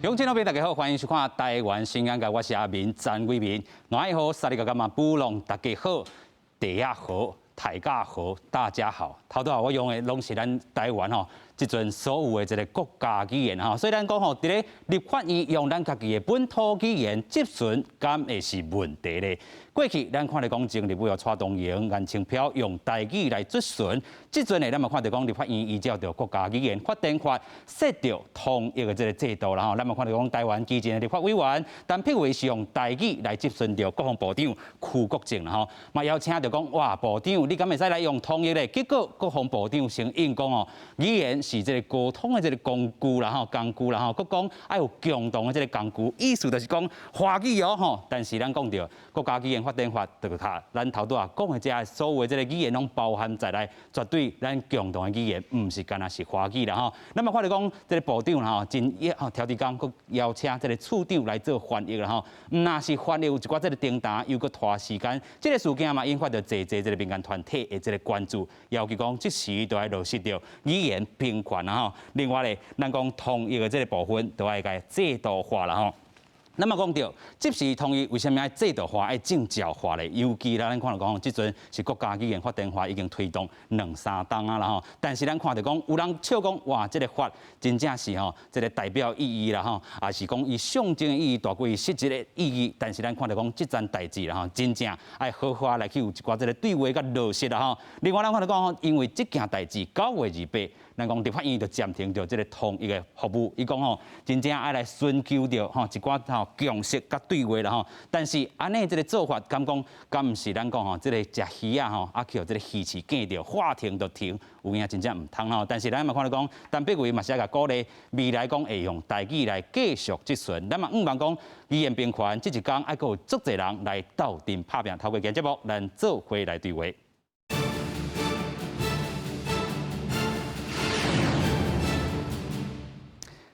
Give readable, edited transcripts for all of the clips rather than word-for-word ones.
鄉親老爸，大家好，歡迎收看《台灣新眼界》，我是阿明詹偉明。𠊎好，薩利格幹嘛布隆，大家好，地亞好，大家好，大家好。頭拄仔我用的攏是咱台灣吼，這陣所有的這个國家語言吼，所以咱講吼，佇咧立法院用咱家己的本土語言質詢，敢會是問題咧？過去咱看著講，前立委有蔡東榮、顏清標用台語來質詢，這陣呢，咱嘛看著講立法院依照著國家語言發展法設著統一的這个制度啦吼，咱嘛看著講台灣基進的立法委員陳柏惟是用台語來質詢著國防部長邱國正啦吼，嘛邀請著講哇部長，你敢會使來用統一咧？結果國防部長先應講哦，語言是這个溝通的這个工具啦吼，工具啦吼，閣講愛有共同的這个工具，意思就是講華語哦吼，但是咱講著國家語言發展法，就較咱頭拄仔講的這所有的這个語言攏包含在內，絕對咱共同的語言，毋是干焦是華語啦吼。咱嘛看著講這个部長吼，真吼調提工閣邀請這个處長來做翻譯啦吼。毋若是翻譯有一寡這个訂單，又閣拖時間，這个事件嘛引發著濟濟這个民間團體的這个關注，要求講即時都愛落實著語言平權啦吼。另外咧，咱講統一的這个部分，都愛共制度化啦吼。咱嘛講著，即時統一為啥物愛制度化、愛證照化咧？尤其啦，咱看著講，這陣是國家語言發展法已經推動兩三冬啊啦吼。但是咱看著講，有人笑講，哇，這个法真正是吼，這个代表意義啦吼，也是講伊象徵的意義大過伊實質的意義。但是咱看著講，這件代誌啦吼，真正愛好好來去有一寡這个對話佮落實啦吼。另外，咱看著講，因為這件代誌9月28，咱講立法院就暫停著這个統一的服務，伊講吼，真正愛來尋求著吼一寡吼共識佮對話啦吼。但是按呢這个做法，敢講敢毋是咱講吼，這个食魚仔吼，啊去予這个魚刺夾著，話停就停，有影真正毋通吼。但是咱嘛看著講，陳柏惟嘛是愛共鼓勵未來講會用台語來繼續質詢。咱嘛向望講語言平權，這一工愛閣有足濟人來鬥陣拍拚，透過今節目，咱做伙來對話。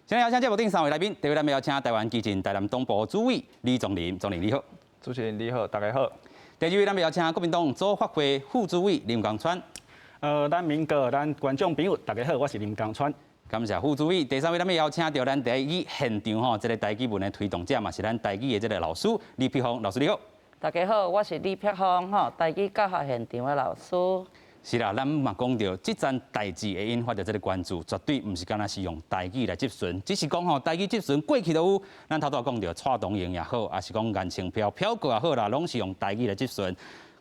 現在邀請節目頂三位來賓，第一位咱們邀請台灣基進台南黨部主委李宗霖，宗霖你好。主持人你好，大家好。第二位咱們邀請國民黨組發會副主委林江川。咱明哥，咱觀眾朋友大家好，我是林江川。感謝副主委。第三位咱們邀請著咱台語現場吼，這个台語文的推動者嘛是咱台語的這个老師李碧芳老師你好。大家好，我是李碧芳吼，台語教學現場的老師。是啦，咱嘛講著，這件代誌會引發著這个關注，絕對毋是干焦是用台語來質詢，只是講吼台語質詢過去都有，咱頭拄仔講著蔡東榮也好，抑是講顏清標標哥也好啦，攏是用台語來質詢。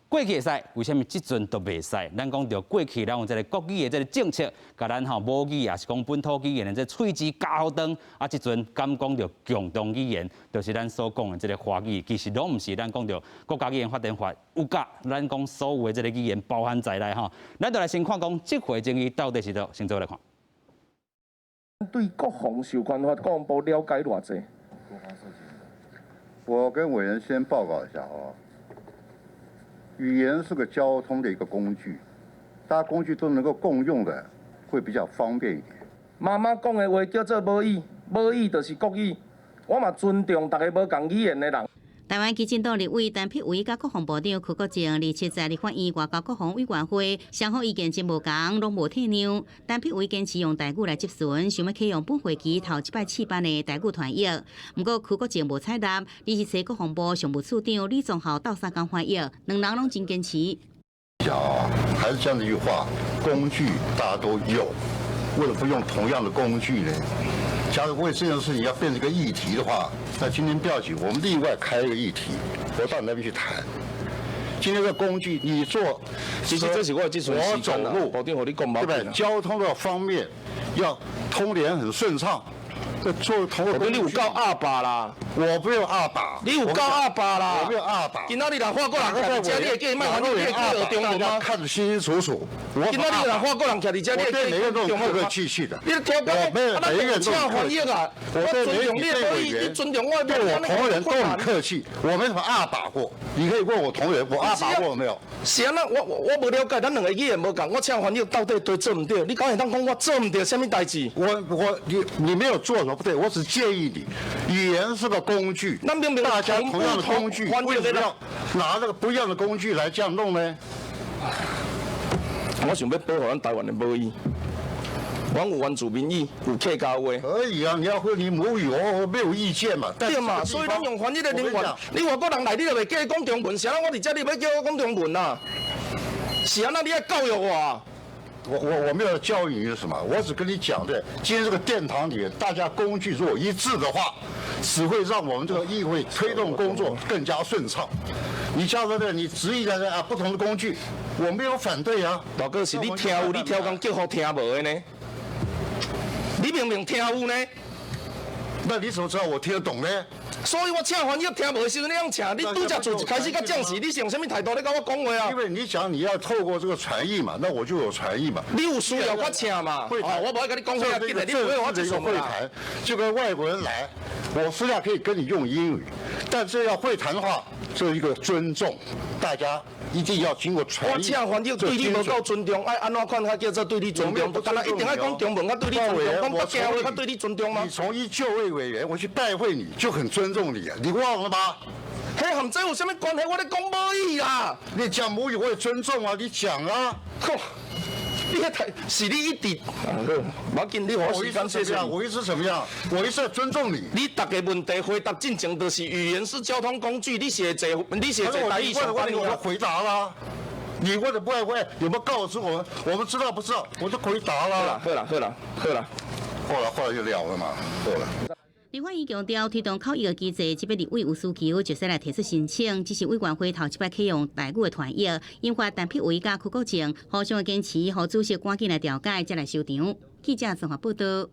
過去會使，為啥物這陣都袂使？咱講著過去，咱有這个國語的這个政策，共咱吼母語抑是講本土語言的這喙舌咬予長，啊，這陣敢講著共同語言，就是咱所講的這个華語，其實攏毋是咱講著國家語言發展法有佮咱講所有的這个語言包含在內吼。咱就來先看講這回爭議到底是佗，先做來看。對國防授權法，國防部了解偌濟？我跟委員先報告一下啊。語言是個交通的一個工具，大家工具都能夠共用的，會比較方便一點。媽媽講的話叫做母語，母語就是國語。我嘛尊重逐个無仝語言的人。台灣基進黨立委陳柏惟佮國防部長邱國正27在立法院外交國防委員會，雙方意見真無仝，攏無退讓。陳柏惟堅持用台語來質詢，想欲啟用本會期頭一擺試班的台語傳譯。毋過邱國正無採納，而是請國防部常務次長李宗孝鬥相共翻譯，兩人攏真堅持。講還是這樣的一句話，工具大家都有，為什麼不用同樣的工具呢？假如為這件事情要變成一個議題的話，那今天不要緊，我們另外開一個議題，我到你那邊去談。今天這個工具你坐，其實這是我的我走路，對不對？交通的方面要通聯很順暢。這做同我你有夠鴨霸啦！我沒有鴨霸，你有夠鴨霸啦！我沒有鴨霸。今仔日若法國人徛佇遮，你會記莫煩你會記學中文嗎？看得清清楚楚。今仔日若法國人徛佇遮，你會對每個人都客客氣氣的。你聽講，我沒有每一個人都客氣啊！我對每一個委員，對我同仁都很客氣，我沒什麼鴨霸過。你可以問我同仁，我鴨霸過沒有？是按怎，我無了解，咱兩个語言無仝，我請翻譯到底對做毋對？你敢會當講我做毋對啥物代誌？我你沒有做什麼不對，我只建議你，語言是個工具，大家同樣的工具，為什麼要拿這個不一樣的工具來這樣弄呢？我想欲保護咱台灣的母語。阮有原住民語，有客家話。可以啊，你要會你母語，我沒有意見嘛。對嘛，所以咱用翻譯的人員，你外國人來，你就袂叫伊講中文，啥人我佇遮你欲叫我講中文啊？是按怎你愛教育我？我沒有教育你是什麼，我只跟你講的，今天這個殿堂裡面，大家工具如果一致的話，只會讓我們這個議會推動工作更加順暢。你叫做的，你質疑的啊，不同的工具，我沒有反對啊。大哥是你聽有，你刁工叫予聽無的呢？你明明聽有呢？那你怎麼知道我聽得懂呢？所以我請翻譯聽無的時陣，你用請，你拄才做一開始較正式，你是用啥物態度咧共我講話啊？因為你講你要透過這個傳譯嘛，那我就有傳譯嘛。你有需要我請嘛？哦，我無愛共你講遐緊的，你不會我這個會談，就跟外國人來，我私下可以跟你用英語，但這要會談的話，這一個尊重，大家一定要經過傳譯。我請翻譯對你無夠尊重，愛按怎款才叫做對你尊重？敢若一定愛講中文才對你尊重，講北京話才對你尊重嗎？你從一就位委員，我去拜會你就很尊重你啊，你忘了嗎？彼和這有啥物關係？我咧講母語啦。你講母語我也尊重啊，你講啊。你彼態是你一直，無要緊，你予我時間謝謝。我意思什麼樣？我意思尊重你。你逐个問題回答進前就是語言是交通工具，你是會坐，你是會坐台語上班。我都回答啦。你問的不愛問，有沒有告知我們？我們知道不知道？我都回答啦。好啦好啦好啦，後來後來就了了嘛，好了。立法院強調推動口譯的機制，這擺立委有需求，就使來提出申請。只是委員會頭一擺啟用台語的傳譯，引發陳柏惟佮區國正互相的堅持，予主席趕緊來調解，才來收場。記者綜合報道。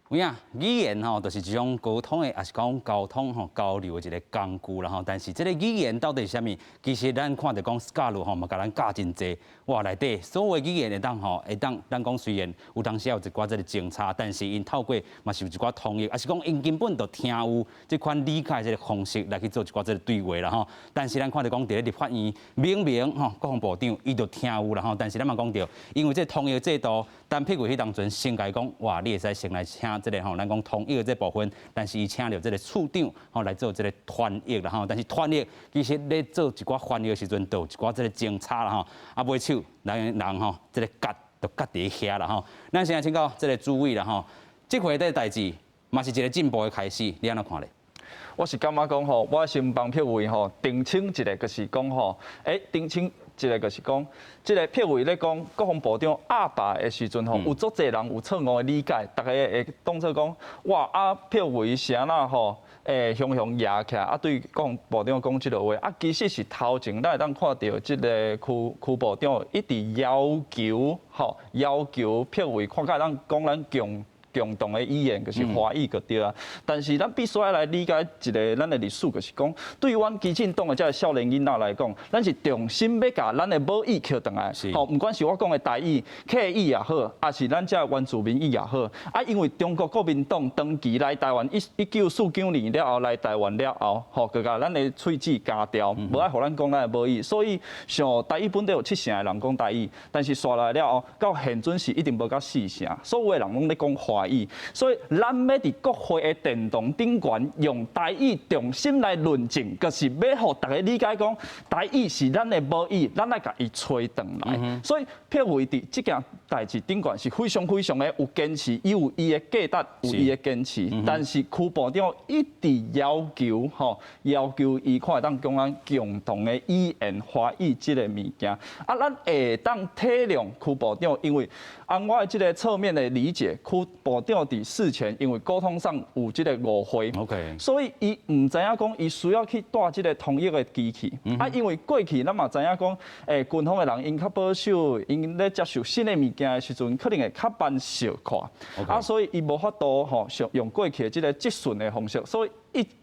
有影，語言吼，就是一種溝通的，抑是講溝通吼交流的一個工具啦吼。但是這个語言到底是啥物？其實咱看著講 SCALU 吼嘛，共咱教真濟。哇，內底所有語言會當吼，會當咱講雖然有當時有一寡這个爭差，但是𪜶透過嘛是有一寡通譯，抑是講𪜶根本就聽有這款理解這个方式來去做一寡這个對話啦吼。但是咱看著講佇咧立法院明明吼國防部長伊就聽有啦吼，但是咱嘛講著，因為這通譯制度，陳柏惟彼當陣先共伊講，哇，你會使先來請這个吼，咱講通譯的這部分，但是伊請著這个處長吼來做這个傳譯啦吼，但是傳譯其實咧做一寡翻譯的時陣，就有一寡這个爭差啦吼，啊尾手咱人吼，這个結就結佇遐啦吼。咱現在請教這个主委啦吼，這回這个代誌嘛是一个進步的開始，你按怎看咧？我是感覺講吼，我先幫柏惟吼澄清一下，就是講吼，澄清一個就是講，這个柏惟咧講國防部長鴨霸的時陣吼，有足濟人有錯誤的理解，逐家會當做講，哇啊柏惟是按怎吼，雄雄舉起來啊對國防部長講這个話，啊其實是頭前咱會當看著這个區部長一直要求吼，要求柏惟看甲咱講咱共同的語言就是華語就對啊，但是咱必須愛來理解一个咱的歷史，就是講對阮基進黨的這个少年囡仔來講，咱是重新欲共咱的母語抾轉來，吼，毋管是我講的台語、客語也好，抑是咱這原住民語也好，啊，因為中國國民黨長期來台灣1949年了後來台灣了後，吼，閣共咱的喙齒咬掉，無愛予咱講咱的母語，所以像台語本底有七成的人講台語，但是煞來了後，到現陣是已經無到四成，所有的人攏咧講華語。所以，咱欲佇國會的殿堂頂懸用台語重新來論證，就是欲予逐家理解講，台語是咱的母語，咱愛共伊揣轉來。所以，柏惟佇這件代誌頂懸是非常非常的有堅持，伊有伊的價值，有伊的堅持。但是區部長一直要求，吼，要求伊看會當講咱共同的語言華語這个物件。啊，咱會當體諒區部長，因為按我的這个側面的理解，區部長佇事前因為溝通上有這个誤會 所以伊毋知影講伊需要去帶這个通譯的機器。啊，因為過去咱嘛知影講，軍方的人𪜶較保守，𪜶咧接受新的物件的時陣，可能會較慢習慣。啊，所以伊無法度吼，用過去的這个質詢的方式，所以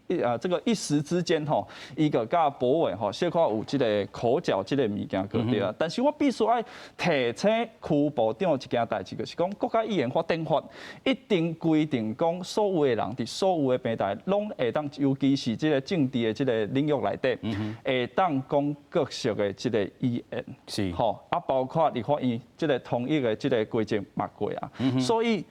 一啊，這个一時之間吼，伊就佮柏惟吼，小可有這个口角這个物件閣對啊。但是我必須愛提醒區部長一件代誌，就是講國家語言發展法一定規定講，所有的人佇所有的平台攏會當，尤其是這个政治的這个領域內底，會當講各式的這个語言，吼啊，包括立法院這个統一的這个規則嘛過啊，所以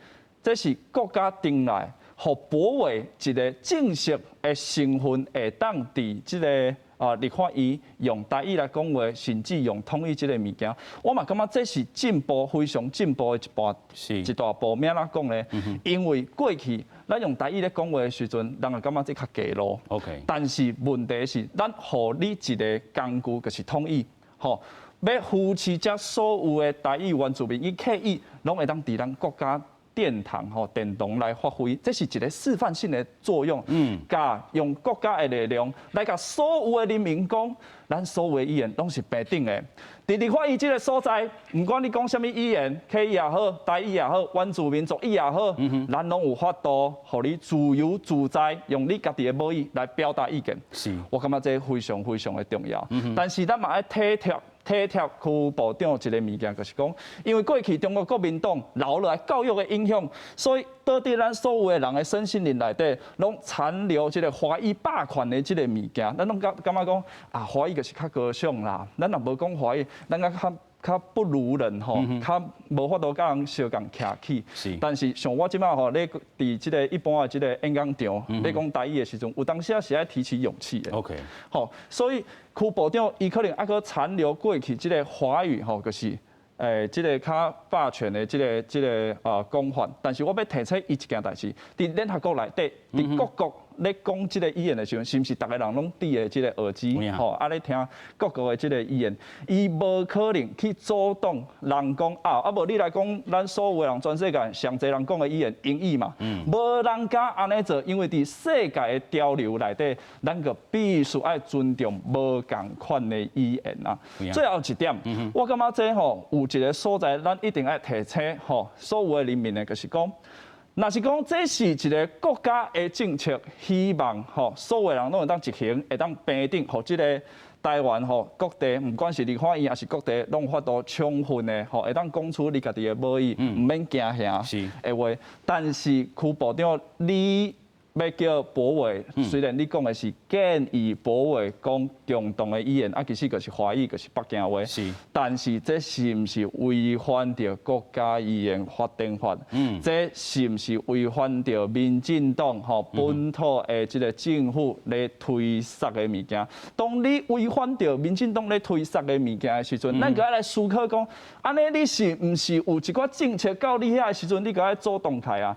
這是國家定來。予柏惟一个正式的身份會當佇這个立法院用台語來講話，甚至用統一這個物件，我嘛感覺這是進步，非常進步的一步，一大步。欲按怎講咧？因為過去咱用台語咧講話的時陣，人會感覺這較低落。 但是問題是，咱予你一個工具，就是統一，吼，欲扶持遮所有的台語原住民與客語，攏會當佇咱國家殿堂吼殿堂來發揮，這是一個示範性的作用。共用國家的力量來共所有的人民講，咱所有的語言攏是平等的。佇立法院這個所在，毋管你講啥物語言，客語也好，台語也好，原住民族語也好，咱攏有法度，予你自由自在，用你家己的母語來表達意見。我感覺這非常非常的重要。但是咱嘛愛體貼。體貼區部長一個物件，就是講，因為過去中國國民黨留落來教育的影響，所以導致咱所有的人的身心靈內底，攏殘留這個華語霸權的這個物件。咱攏感覺講啊，華語就是較高尚啦。咱若無講華語，咱較較不如人吼，較無法度佮人相仝徛起。但是像我這擺吼，咧佇這個一般的這個演講場，咧講台語的時陣，有當時是愛提起勇氣的。 吼，所以區部長伊可能猶閣殘留過去這個華語吼，就是這個較霸權的這個講法。但是我欲提醒伊一件代誌，佇聯合國內底，佇各國咧講這個語言的時陣，是毋是逐个人攏戴的這個耳機，吼，啊咧聽各國的這個語言？伊無可能去阻擋人講啊，啊無你來講，咱所有的人全世界上濟人講的語言英語嘛，無人敢按呢做，因為佇世界的潮流內底，咱閣必須愛尊重無仝款的語言啊。最後一點，我感覺這吼有一個所在，咱一定愛提醒吼所有的人民的，就是講，若是講這是一個國家的政策，希望吼所有人攏會當執行，會當平等，予這個台灣吼各地，毋管是立法院抑是各地，攏有法度充分的吼，會當講出你家己的母語，毋免驚嚇的話。但是區部長，你欲叫柏惟，雖然你講的是建議柏惟講共同的語言，啊，其實就是華語，就是北京話。但是這是毋是違反著國家語言發展法？這是毋是違反著民進黨吼本土的這個政府咧推捒的物件？當你違反著民進黨咧推捒的物件的時陣，咱閣愛來思考講，按呢你是毋是有一寡政策到你遐的時陣，你閣愛主動起來啊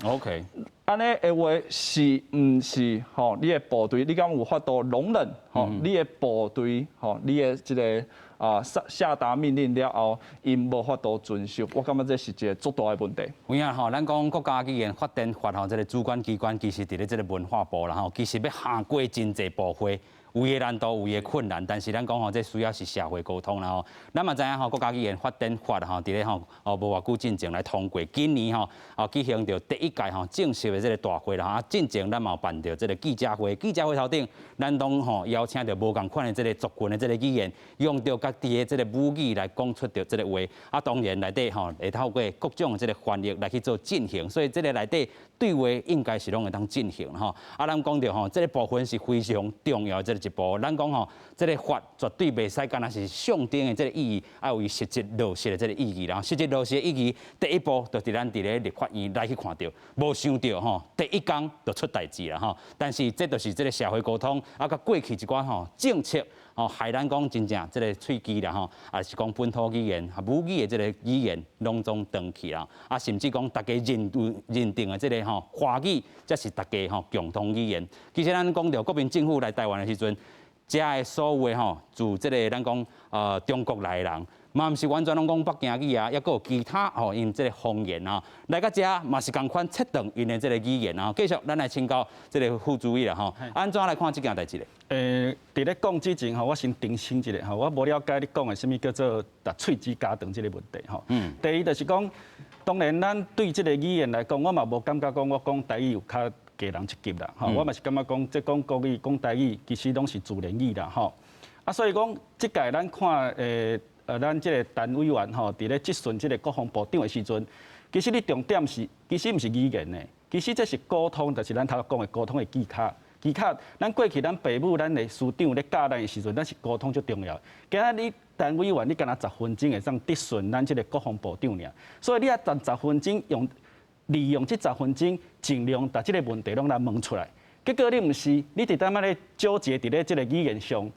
按呢的話是毋是吼？你的部隊，你敢有法度容忍吼？你的部隊吼？你的這個啊下下達命令了後，𪜶無法度遵守，我感覺這是一個足大的問題。有影吼，咱講國家語言發展法吼，這個主管機關其實佇咧這個文化部啦吼，其實欲行過真濟步會。有的難度，有的困難，但是咱講吼，這需要是社會溝通啦吼。咱嘛知影吼，國家語言發展法吼，佇咧吼哦無偌久進前來通過，今年吼哦舉行著第一屆吼正式的這個大會啦。啊，進前咱嘛有辦著這個記者會，記者會頭頂，咱攏吼邀請著無仝款的這個族群的這個語言，用著家己的這個母語來講出著這個話。啊，當然內底吼會透過各種的這個翻譯來去做進行，所以這個內底對話應該是攏會當進行吼。啊，咱講著吼，這個部分是非常重要的這個一步。咱講吼，這個法絕對袂使干焦是象徵的這個意義，愛有伊實質落實的這個意義。然後實質落實的意義，第一步就是咱佇咧立法院來去看著，無想著吼，第一工就出代誌啦吼。但是這就是這個社會溝通，啊，佮過去一寡吼政策。哦，害咱講真正這個喙齒啦吼，抑是講本土語言、母語的這個語言攏總斷去啦，啊，甚至講大家認認定的這個吼華語，才是大家吼共同語言。其實咱講著國民政府來台灣的時陣，遮的所有的吼自這個咱講中國來的人，嘛毋是完全攏講北京語啊，抑閣有其他吼𪜶這個方言啊，來到遮嘛是仝款切斷𪜶的這個語言啊。繼續，咱來請教這個副主委啦吼，按怎來看這件代誌咧？佇咧講之前吼，我先澄清一下吼，我無了解你講的啥物叫做共喙齒咬斷這個問題吼。第一就是講，當然咱對這個語言來講，我嘛無感覺講我講台語有較低人一級啦吼，我嘛是感覺講，這講國語、講台語，其實攏是自然語啦吼。啊，所以講，這屆咱看咱這個陳委員吼，佇咧質詢這個國防部長的時陣，其實你重點是，其實毋是語言的，其實這是溝通，就是咱頭講的溝通的技巧。技巧，咱過去咱爸母、咱的師長咧教咱的時陣，咱是溝通足重要。今仔你陳委員，你干焦十分鐘會當質詢咱這個國防部長爾，所以你愛趁十分鐘用利用這十分鐘，盡量共這個問題攏來問出來。結果你毋是，你佇踮仔咧糾結佇咧這個語言上。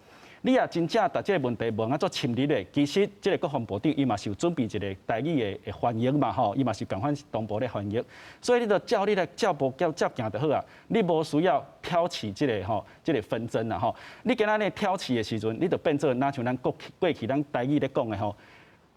你若真正逐這个問題問啊足深入的，其實這个國防部長伊嘛是有準備一个台語的翻譯嘛吼，伊嘛是仝款同步咧翻譯，所以你就照你來照步照照行就好啊，你無需要挑起這个吼這个紛爭啦吼。你今仔日挑起的時陣，你就變做若像咱過去過去咱台語咧講的吼，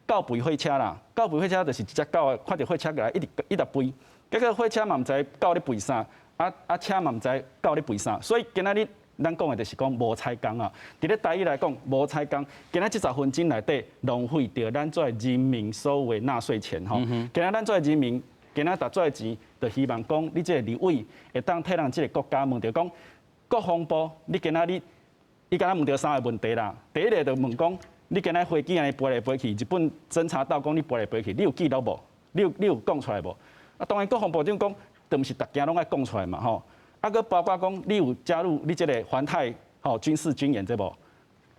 狗吠火車啦，狗吠火車就是一隻狗看著火車來一直一直吠，結果火車嘛毋知狗咧吠啥，啊啊車嘛毋知狗咧吠啥，所以今仔日咱講的就是講無彩工啊。佇咧台語來講，無彩工。今仔這10分鐘內底浪費著咱做人民所有的納稅錢吼。今仔咱做人民，今仔沓這錢，就希望講你這个立委會當替咱這个國家問著講國防部，你今仔日伊敢若問著三个問題啦。第一个就問講，你今仔飛機按呢飛來飛去，日本偵察到講你飛來飛去，你有記錄無？你有講出來無？啊，當然國防部長講，就毋是逐件攏愛講出來嘛吼。啊，閣包括講，你有加入你這个環太吼軍事軍演這無？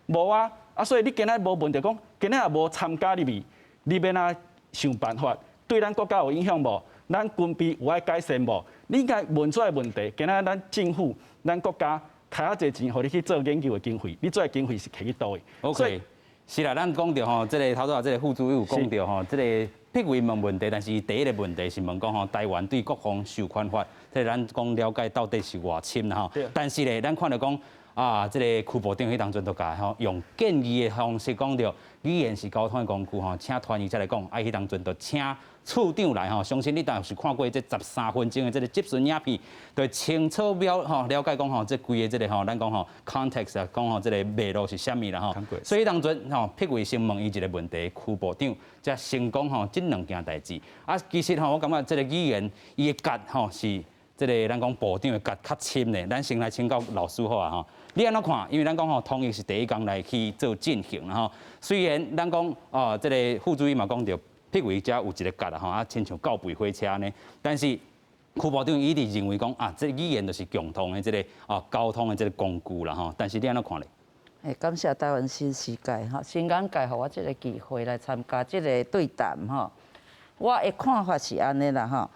無啊！啊，所以你今仔無問著講，今仔也無參加入去，你欲按怎想辦法對咱國家有影響無？咱軍備有愛改善無？你應該問出來問題。今仔咱政府、咱國家開遐濟錢，予你去做研究的經費，你做的經費是摕去佗位？OK，是啦，咱講著吼，這个頭拄仔這个副主委有講著吼，這个辟位問問題，但是第一个問題是問講吼，台灣對國防授權法，這个咱講了解到底是偌深啦吼。但是咧，咱看著講啊，這个區部長彼當陣就共吼用建議的方式講著，語言是溝通的工具吼，請團員再來講，啊，彼當陣就請處長來吼，相信你若是看過這13分鐘的這个質詢影片，就會清楚了吼了解講吼，這規个這个吼，咱講吼 context 啊，講吼這个脈絡是啥物啦吼。所以當陣吼，辟位先問伊一个問題，區部長才成功吼這兩件代誌。啊，其實吼，我感覺這个語言伊的覺吼是這个咱講部長的覺較深咧。咱先來請教老師好啊吼，你按怎看？因為咱講吼，統一是第一工來去做進行啦吼。雖然咱講哦，這个副主委嘛講著。辟位遮有一个覺啦吼，啊，親像狗吠火車按呢。但是區部長伊一直認為講啊，這个語言就是共通的這个啊溝通的這个工具啦吼。但是你按怎看咧？欸，感謝台灣新世界吼，新眼界予我這个機會來參加這个對談吼。我的看法是按呢啦吼，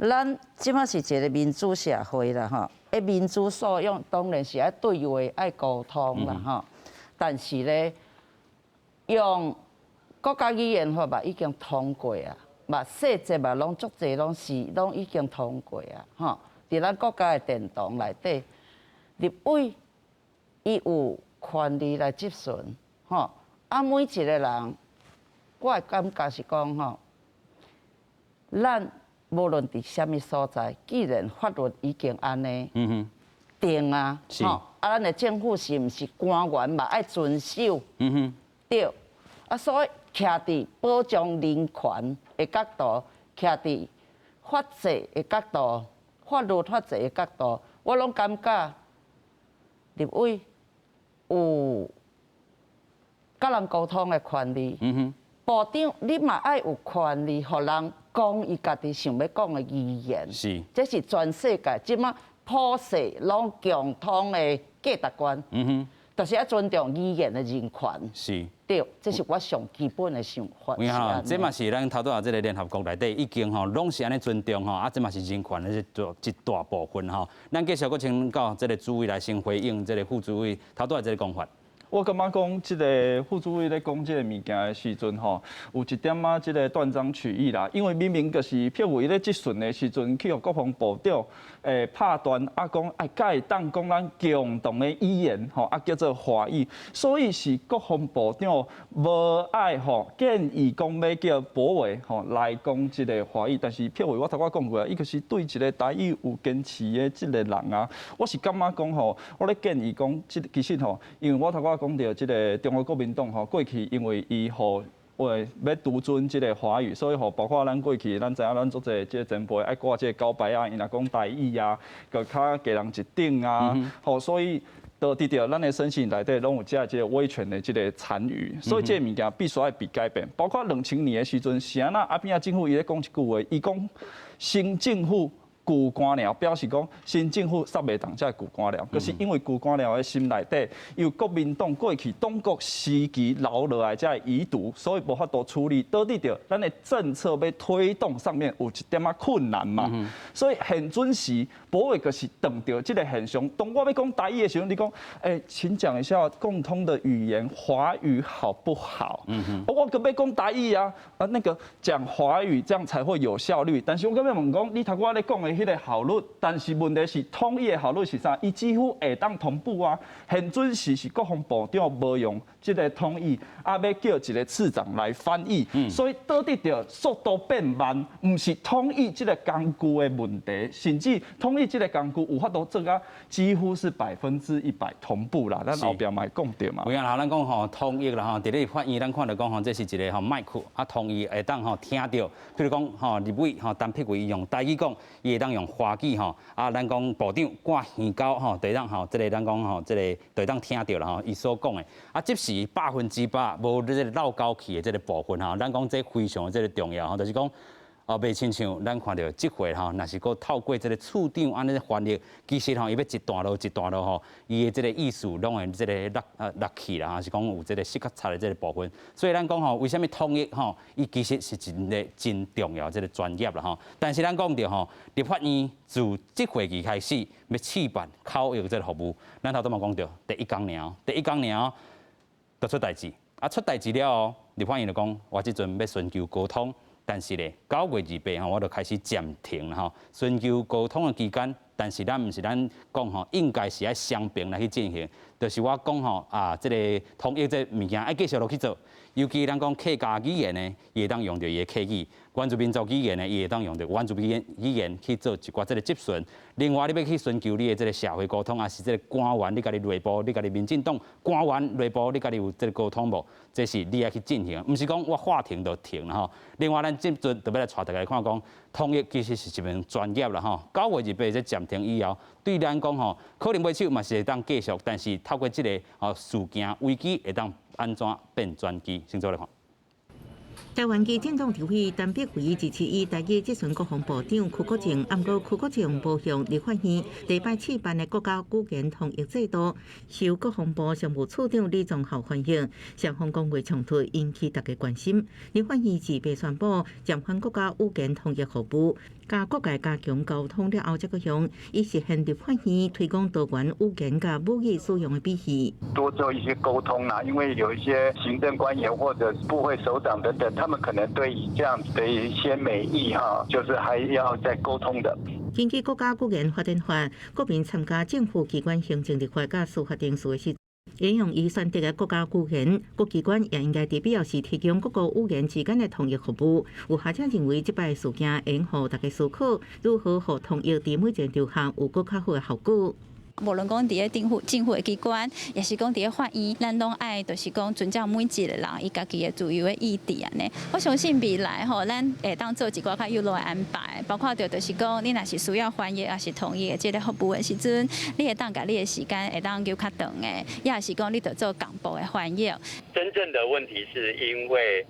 咱這馬是一个民主社會啦吼，欸，民主素養當然是愛對話、愛溝通啦吼。但是咧，用國家語言法嘛已經通過啊，嘛細節嘛攏足濟攏是攏已經通過啊，吼！佇咱國家的殿堂內底，立委伊有權利來質詢，吼！啊，每一個人，我的感覺是講吼，咱無論佇啥物所在，既然法律已經按呢定啊，吼！啊，咱的政府是毋是官員嘛愛遵守？對。啊，所以徛佇保障人權的角度，徛佇法制的角度、法律法制的角度，我攏感覺立委有佮人溝通的權利。部長，你嘛愛有權利，予人講伊家己想欲講的語言。這是全世界這馬普世攏共通的價值觀。就是愛尊重語言的人權。對，這是我上基本的想法。有影這嘛是咱頭拄仔這个聯合國內底已經吼，攏是按呢尊重吼，啊，這嘛是人權的一大部分吼。咱繼續閣請教這个主委來先回應這个副主委頭拄仔這个講法。我感覺講，這个副主委咧講這个物件的時陣吼，有一點仔這个斷章取義啦。因為明明就是辟位咧質詢的時陣，去予國防部長拍斷，啊講愛敢會當講咱共同的語言吼，啊叫做華語，所以是國防部長無愛吼建議講欲叫柏惟吼來講這个華語，但是辟位我頭拄講過啊，伊就是對一个台語有堅持的這个人啊。我是感覺講吼，我咧建議講，這其實吼，因為我頭拄講著這个中國國民黨吼，過去因為伊予為欲獨尊這个華語，所以吼包括咱過去，咱知影咱足濟這个前輩愛掛這个狗牌啊，伊若講台語啊，閣較低人一等啊，吼，所以都佇著咱的身心內底攏有這个威權的這个殘餘，所以這个物件必須愛被改變。包括2000年的時陣，是按怎阿扁仔政府伊咧講一句話，伊講新政府舊官僚表示講，新政府殺袂動這個舊官僚，就是因為舊官僚的心內底有國民黨過去黨國時期留落來這個遺毒，所以無法度處理，導致著咱的政策欲推動上面有一點仔困難嘛。所以現陣時，柏惟就是撞著這個現象。當我欲講台語的時陣，你講，欸，請講一下共通的語言華語好不好？我閣欲講台語啊，啊那個講華語這樣才會有效率。但是我閣欲問講，你頭拄仔咧講的彼個效率，但是問題是統一的效率是啥？伊幾乎會當同步啊。現陣時是國防部長無用這個統一，啊，欲叫一個次長來翻譯，所以導致著速度變慢，毋是統一這個工具的問題，甚至統一這個工具有法度做甲幾乎是100%同步啦。咱後壁嘛會講著嘛。有影啦，咱講吼統譯啦吼，佇咧法院咱看著講吼，這是一個吼麥克啊，統譯會當吼聽著，比如講吼立委吼陳柏惟用台語講，伊會當用華語吼，啊，咱講部長掛耳膠吼，就會當吼，這個咱講吼，這個就會當聽著啦吼，伊所講的，啊，這是100%無這個漏交去的這個部分吼，咱講這非常的這個重要吼，就是講。哦，袂親像咱看著這回吼，若是閣透過這個處長按呢翻譯，其實吼伊欲一段落一段落吼，伊的這個意思攏會這個落啊落去啦，是講有這個失較差的這個部分。所以咱講吼，為啥物統譯吼，伊其實是一個真重要這個專業啦吼。但是咱講著吼，立法院自這會期開始欲試辦口譯這個服務，咱頭拄嘛講著，第一工爾，第一工爾就出代誌，啊出代誌了後，立法院就講，我這陣欲尋求溝通。但是咧，9月28吼，我就開始暫停啦吼，尋求溝通的期間，但是咱毋是咱講吼，應該是愛雙邊來去進行，就是我講吼啊，這個統譯這個物件愛繼續落去做，尤其咱講客家語言呢，伊會當用著伊的客語；原住民族語言呢，伊會當用著原住民語言去做一寡這個質詢。另外，你欲去尋求你的這個社會溝通，抑是這個官員，你家己內部，你家己民進黨官員內部，你家己有這個溝通無？這是你愛去進行，毋是講我話停就停啦吼。另外，咱這陣就欲來帶大家看講，統譯其實是一門專業啦吼。9月28這暫停以後，對咱講吼，可能尾手嘛是會當繼續，但是透過這個吼事件危機會當按怎變轉機？先做來看。台灣基進黨立委陳柏惟支持以台語質詢國防部長邱國正，毋過邱國正無向立法院第一擺試辦的國家語言統譯制度，受國防部商務次長李宗孝歡迎，雙方講話衝突引起大家關心。立法院自白宣布暫緩國家語言統譯服務，佮各界加強溝通了後，才閣向以實現立法院推廣多元語言佮母語使用的比喻。多做一些溝通啦，因為有一些行政官員或者部會首長等等，他們可能對這樣子的一些美意哈，就是還要再溝通的。根據國家語言發展法，國民參加政府機關行政立法佮司法程序時，應用伊選擇的國家語言，各機關也應該佇必要時提供各個語言之間的統譯服務。有學者認為，這擺事件會予大家思考如何予統譯佇每一個場合有閣較好的效果。無論講佇咧政府政府的機關，抑是講佇咧法院，咱攏愛就是講尊重每一個人伊家己的自由的意志按呢。我相信未來吼，咱會當做一寡較有路的安排，包括著就是講，你若是需要翻譯，抑是統譯的這個服務的時陣，你會當共你的時間會當留較長的，抑是講你著做同步的翻譯。真正的問題是因為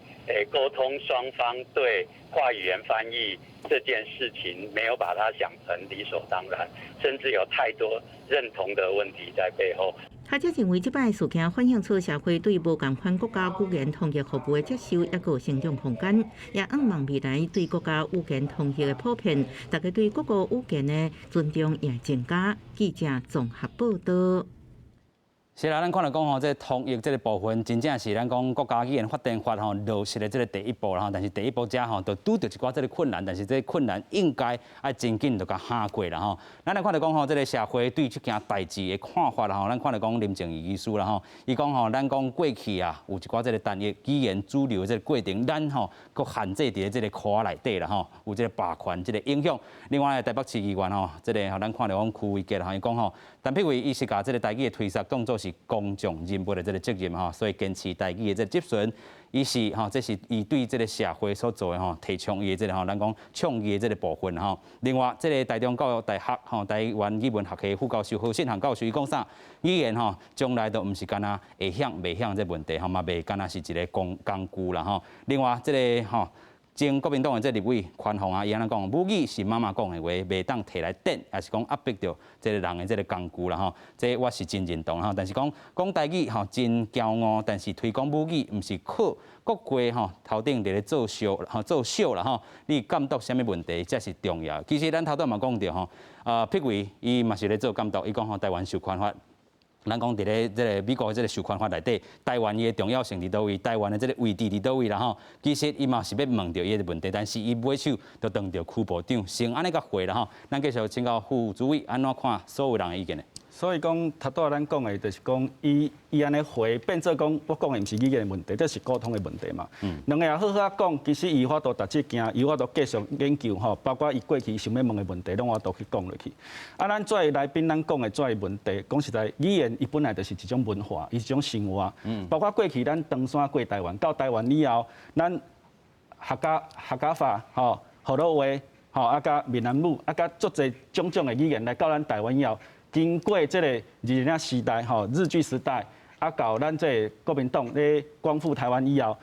溝通雙方對跨語言翻譯這件事情沒有把它想成理所當然，甚至有太多認同的問題在背後。學者認為，這擺事件反映出社會對無仝款國家語言統譯服務的接受，抑閣有成長空間，也向望未來對國家語言統譯的普遍，大家對各國語言的尊重也會增加。記者綜合報道。是啦，咱看著講吼，這個統譯這個部分，真正是咱講國家語言發展法吼落實的這個第一步啦吼。但是第一步遮吼，就拄著一寡這個困難，但是這個困難應該愛真緊就共夯過啦吼。咱來看著講吼，這個社會對這件代誌的看法啦吼，咱看著講林靜儀醫師啦吼，伊講吼，咱講過去啊，有一寡這個單一語言主流的這個過程，咱吼閣限制佇這個箍仔內底啦吼，有這個霸權這個影響。另外，台北市議員吼，這個吼，咱看著講邱威杰吼，伊講吼，陳柏惟伊是共這個台語的推捒當做是公眾人物的這個責任吼，所以堅持台語的這個質詢，伊是吼，這是伊對這個社會所做的吼，提倡伊的這個吼，咱講倡議的這個部分吼。另外，這個台中教育大學吼，台灣語文學系副教授何信航教授伊講啥？語言吼，將來都毋是干焦會曉袂曉這問題吼，嘛袂干焦是一個工工具啦吼。另外，這個吼。前國民黨的這立委寬宏啊，伊按呢講，母語是媽媽講的話，袂當提來電，抑是講壓迫著這个人的這个工具啦吼。這我是真認同吼。但是講講台語吼真驕傲，但是推廣母語毋是靠國會吼頭頂佇咧作秀吼作秀啦吼。你監督啥物問題才是重要。其實咱頭拄嘛講著吼，碧惟伊嘛是咧做監督，伊講吼台灣授權法。咱講佇咧這个美國的這个授權法內底，台灣伊的重要性佇佗位，台灣的這个位置佇佗位啦吼。其實伊嘛是欲問著伊的問題，但是伊尾手就當著區部長，先按呢共回啦吼。咱繼續請教副主委按怎看所有人的意見呢？所以講，頭拄仔咱講的，就是講伊伊按呢回變做講，我講的毋是語言的問題，這是溝通的問題嘛。兩个也好好仔講，其實伊有法度逐這件，伊有法度繼續研究吼，包括伊過去想欲問的問題，攏有法度去講落去。啊，咱作為來賓，咱講的這个問題，講實在，語言伊本來就是一種文化，伊是一種生活。包括過去咱唐山過台灣，到台灣以後，咱客家客家話吼、河洛話吼，啊佮閩南語，啊佮足濟種種的語言來到咱台灣以後。經過這個日治時代，吼日據時代，啊到咱這个國民黨咧光復台灣以後，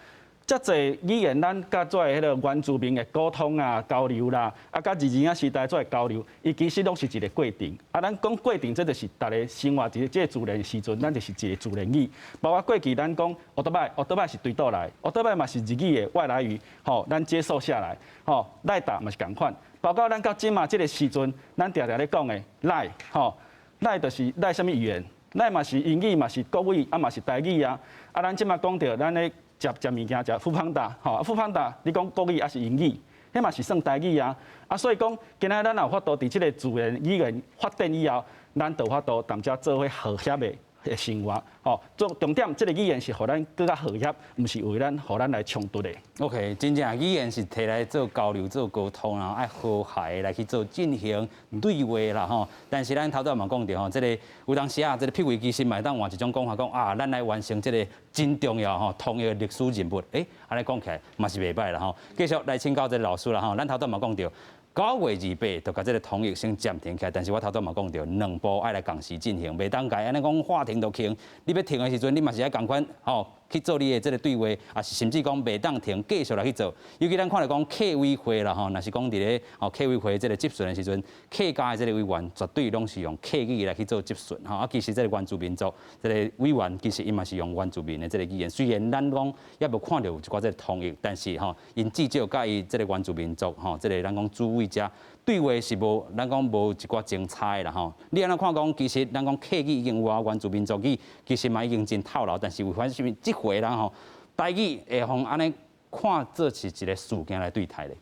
遮濟語言咱佮做彼个原住民的溝通啊、交流啦，啊佮日治時代做的交流，伊其實攏是一个過程。啊，咱講過程，這就是逐个生活佇這个自然時陣，咱就是一個自然語。包括過去咱講歐多擺，歐多擺是對佗來，歐多擺嘛是日語的外來語，吼，咱接受下來，吼，賴達嘛是仝款。包括咱到這馬這个時陣，咱定定咧講的賴，吼。賴就是賴啥物語言？賴嘛是英語，嘛是國語，啊嘛是台語啊。啊，咱這馬講著，咱咧食食物件食 foodpanda，吼，foodpanda，你講國語抑是英語？彼嘛是算台語啊。啊，所以講，今仔咱若有法度佇這个自然語言發展以後，咱就有法度踮遮做伙和諧的生活。吼，重重點，這个語言是予咱閣較和諧，毋是為咱予咱來衝突的。 OK，真正語言是提來做交流、做溝通，然後愛和諧來去做進行對話啦吼。但是咱頭拄嘛講著吼，這个有當時啊，這个碧惟其實嘛會當換一種講法，講啊，咱來完成這个真重要吼，統一的歷史任務。欸，按呢講起來嘛是袂䆀啦吼。繼續來請教這个老師啦吼，咱頭拄嘛講著。9月28就共這个統一先暫停起來，但是我頭拄嘛講著，兩步愛來仝時進行，袂當共按呢講話停就停。你欲停的時陣，你嘛是愛仝款吼去做你的這个對話，抑是甚至講袂當停，繼續來去做。尤其咱看著講客委會啦吼，若是講佇咧吼客委會這个質詢的時陣，客家的這个委員絕對攏是用客語來去做質詢吼。啊，其實這个原住民族這个委員其實伊嘛是用原住民的這个語言，雖然咱講猶無看著有一寡這个統一，但是吼，𪜶至少佮伊這个原住民族吼，這个咱講主委者對話是無，咱講無一寡精彩啦吼。你按呢看講，其實咱講客語已經有啊，原住民族語其實嘛已經真透流，但是為啥物這回咱吼台語會予按呢看做是一个事件來對待咧？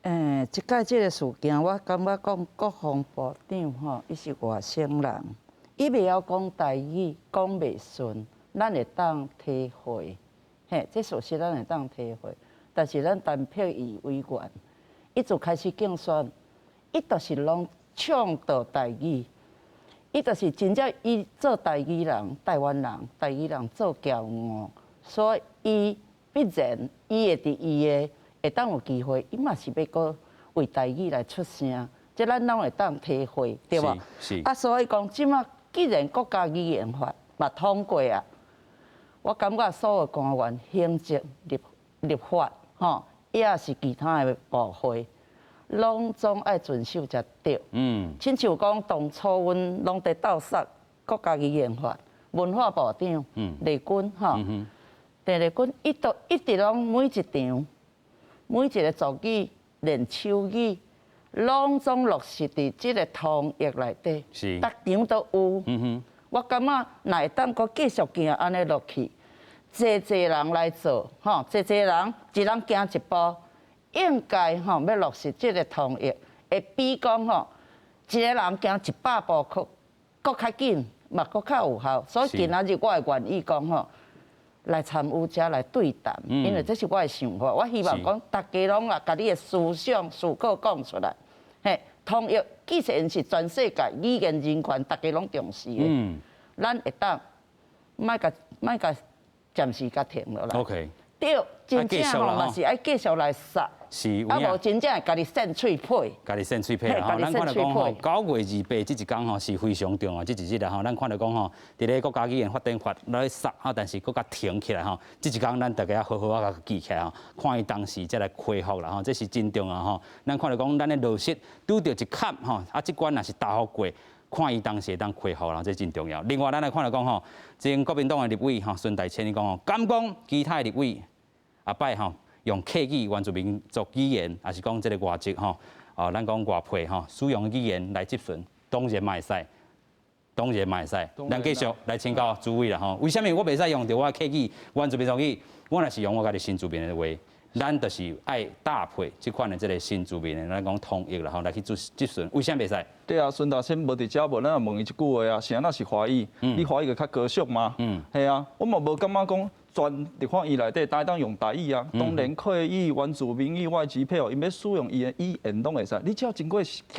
欸，這擺這个事件，我感覺講國防部長吼，伊是外省人，伊袂曉講台語，講袂順，咱會當體會，嘿，這事實咱會當體會。但是咱陳碧惟委員，伊自開始競選，伊就是攏倡導台語，伊就是真正伊做台語人、台灣人、台語人做驕傲，所以伊必然伊會佇伊的會當有機會，伊嘛是欲閣為台語來出聲，這咱攏會當體會，對無？是。啊，所以講這馬既然國家語言法嘛通過啊，我感覺所有官員、行政、立立法，吼，抑是其他的部會，攏總愛遵守才對。親像講當初阮攏佇鬥殺國家語言法，文化部長麗君吼，鄭麗君伊都一直攏每一場、每一个族語、連手語，攏總落實佇這个統一內底，逐場都有。我感覺若會當閣繼續行按呢落去，濟濟人來做，吼，濟濟人一人行一步，應該吼欲落實這个統一，會比講吼一个人行100步閣閣較緊，嘛閣較有效。所以今仔日我會願意講吼，來參與遮來對談，因為這是我的想法。我希望講逐家攏啊，共你的思想思考講出來。嘿，統一既然是全世界語言人權，逐家攏重視的。咱會當莫共莫共暫時共停落來。 OK。對，真正吼嘛是愛繼續來殺。是，啊無真正會家己扇喙皮。家己扇喙皮啦吼，咱看著講吼，9月28這一工吼是非常重要，這一日啦吼，咱看著講吼，佇咧國家語言發展法來殺啊，但是閣較停起來吼，這一工咱大家好好啊共記起來吼，看伊當時才來恢復啦吼，這是真重要吼。咱看著講，咱的落實拄著一坎吼，啊，這關若是踏予過。看伊當時會當恢復啦，這真重要。另外，咱來看著講吼，前國民黨的立委吼孫大千伊講吼，敢講其他的立委後擺吼用客語原住民族語言，抑是講這个外籍吼，哦，咱講外配吼使用語言來質詢，當然嘛會使，當然嘛會使。咱繼續來請教主委啦吼，為啥物我袂使用著我客語原住民族語？我若是用我家己新住民的話，咱就是愛搭配這款的這个新住民的，咱講統一啦吼來去做質詢，為啥袂使？對啊，孫大千無佇遮無，咱也問伊一句話啊，是按怎是華語？你華語會較高尚嗎？係啊，我嘛無感覺講。全立法院內底，會當用台語啊，當然客語、原住民語、外籍配偶，𪜶欲使用伊的語言攏會使。你只要經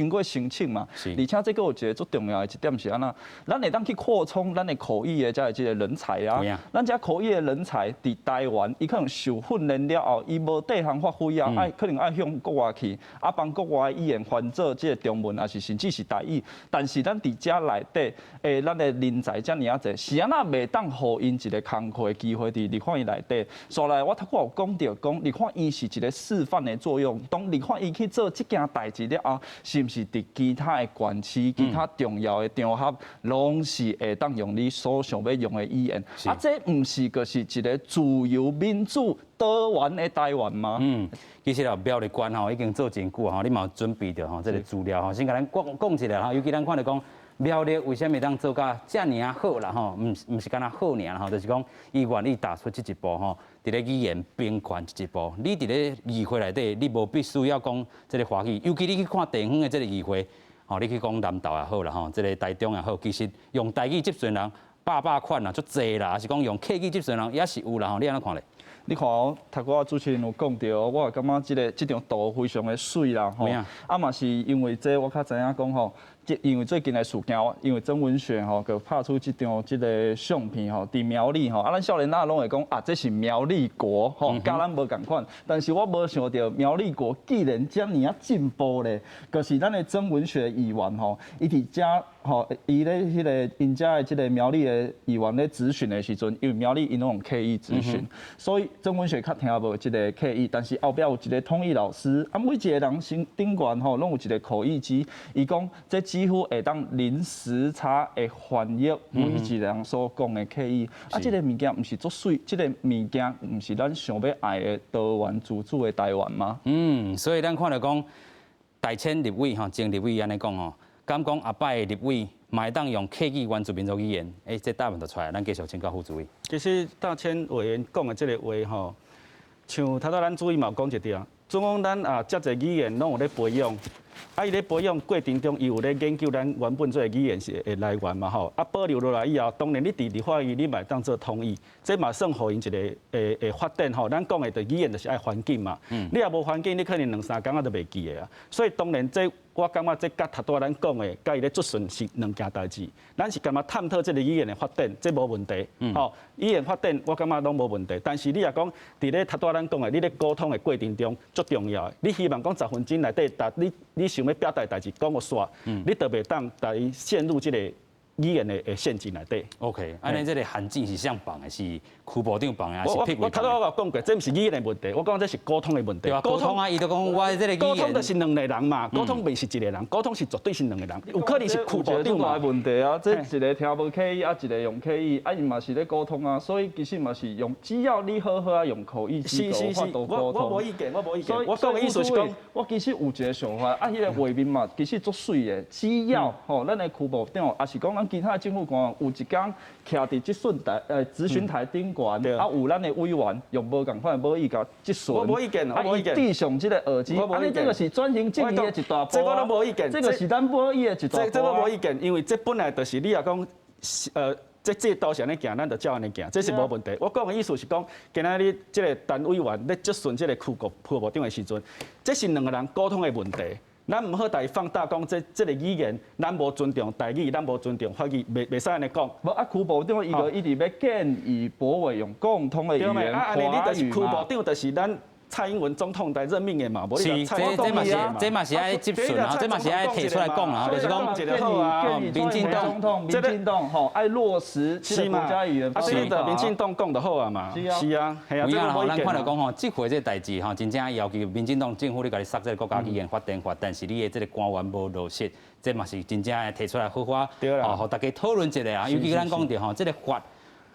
過申請嘛。而且這閣有一个足重要的一點是按怎，咱會當去擴充咱的口譯的遮的這个人才啊。咱遮口譯的人才佇台灣，伊可能受訓練了後，伊無地方發揮啊，愛可能愛向國外去，啊幫國外語言翻做這个中文，抑是甚至是台語。但是咱佇遮內底，咱的人才遮爾仔濟，是按怎袂當予𪜶一个工課的機會佇立法院內底？所來我頭拄有講著講，立法院是一个示範的作用。當立法院去做這件代誌了後，是毋是佇其他的縣市、其他重要的場合，攏是會當用你所想欲用的語言？啊，這毋是就是一个自由民主多元的台灣嗎？嗯，其實哦，苗栗縣吼已經做真久吼，你嘛有準備著吼這个資料吼，先共咱講講一下吼，尤其咱看著講。苗栗為啥物當做甲遮爾仔好啦吼？毋是干焦好爾吼，就是講伊願意踏出這一步吼，佇咧語言平權這一步。你佇咧議會內底，你無必須要講這个華語，尤其你去看地方的這个議會，吼，你去講南投也好啦吼，這个台中也好，其實用台語質詢人百百款啦，足濟啦，抑是講用客語質詢人也是有啦吼，你按怎看咧？你看哦，頭拄仔主持人有講著，我感覺這張圖非常的媠啦吼，啊嘛是因為這我較知影講吼。這因為最近的事件，因為曾文雪吼，閣拍出這張這个相片吼，佇苗栗吼，啊，咱少年仔攏會講啊，這是苗栗國吼，佮咱無仝款。但是我無想著苗栗國竟然遮爾仔進步咧，就是咱的曾文雪議員吼，伊佇遮吼，伊咧彼个𪜶遮的這个苗栗的議員咧質詢的時陣，因為苗栗𪜶攏用客語質詢，所以曾文雪較聽無這个客語，但是後壁有一个統譯老師，啊，每一个人身頂懸吼，攏有一个口譯機，伊講這幾乎會當零時差會翻譯每一个人所講的客語，啊，這个物件毋是足媠，這个物件毋是咱想欲愛的多元自主的台灣嗎？嗯，所以咱看著講大千立委吼，前立委按呢講吼，敢講後擺的立委嘛會當用客語原住民族語言，欸，這答案就出來，咱繼續請教副主委。其實大千委員講的這个話吼，像頭拄咱主委嘛有講一點，總講咱啊，遮濟語言攏有咧培養。啊，伊咧培養過程中，伊有咧研究咱原本這个語言是的來源嘛吼。啊，保留落來以後，當然你佇立法院你嘛會當做統譯，這嘛算予𪜶一个會發展吼。咱講的就語言就是愛環境嘛。你若無環境，你可能兩三工仔就袂記得啊。所以當然這我感覺這佮頭拄仔咱講的，佮伊咧質詢是兩件代誌。咱是感覺探討這个語言的發展，這無問題。吼，語言發展我感覺攏無問題。但是你若講佇咧頭拄仔咱講的，你咧溝通的過程中足重要的。你希望講10分鐘內底，達你想欲表達的代誌講予煞，你就袂當共伊陷入這个語言的陷阱內底。 OK，按呢這个陷阱是啥放的？是區部長放的，還是我頭拄我有講過，這毋是語言的問題，我講這是溝通的問題。對啊，溝通啊，伊就講我這个溝通就是兩个人嘛，溝通袂是一个人，溝通是絕對是兩个人，有可能是區部長嘛。問題啊，這一个聽無客語，啊一个用客語，啊𪜶嘛是咧溝通啊，所以其實嘛是用，只要你好好啊用口譯機有法度溝通。我無意見，我無意見。我講的意思是講，我其實有一个想法，啊，彼个畫面嘛，其實足媠的，只要吼，咱的區部長，抑是講咱其他的政府官員，有一工徛佇質詢台、質詢台頂懸，啊有咱的委員用無仝款的母語共質詢。我無意見，我無意見。戴上這个耳機，啊，你這个是轉型正義的一大步。這我攏無意見。這个是咱母語的一大步。這我無意見，因為這本來就是你若講，這制度是按呢行，咱就照按呢行，這是無問題。我講的意思是講，今仔日這个陳委員咧質詢這个區部長的時陣，這是兩个人溝通的問題。咱毋好共伊放大講這個語言，咱無尊重台語，咱無尊重法語，袂使按呢講。無啊，區部長伊就一直欲建議柏惟用共通的語言，啊，按呢你就是區部長，就是咱蔡英文總統來任命的嘛，無是，這嘛是愛質詢啊，這嘛是愛提出來講啊，就是講，民進黨，民進黨吼愛落實這個國家語言。啊，所以就民進黨講就好啊嘛。是啊，是啊，係啊。有影吼，咱看著講吼，這回這個代誌吼，真正要求民進黨政府你共伊殺這個國家語言法定化，但是你的這個官員無落實，這嘛是真正會提出來好好哦，予大家討論一下啊。尤其咱講著吼，這個法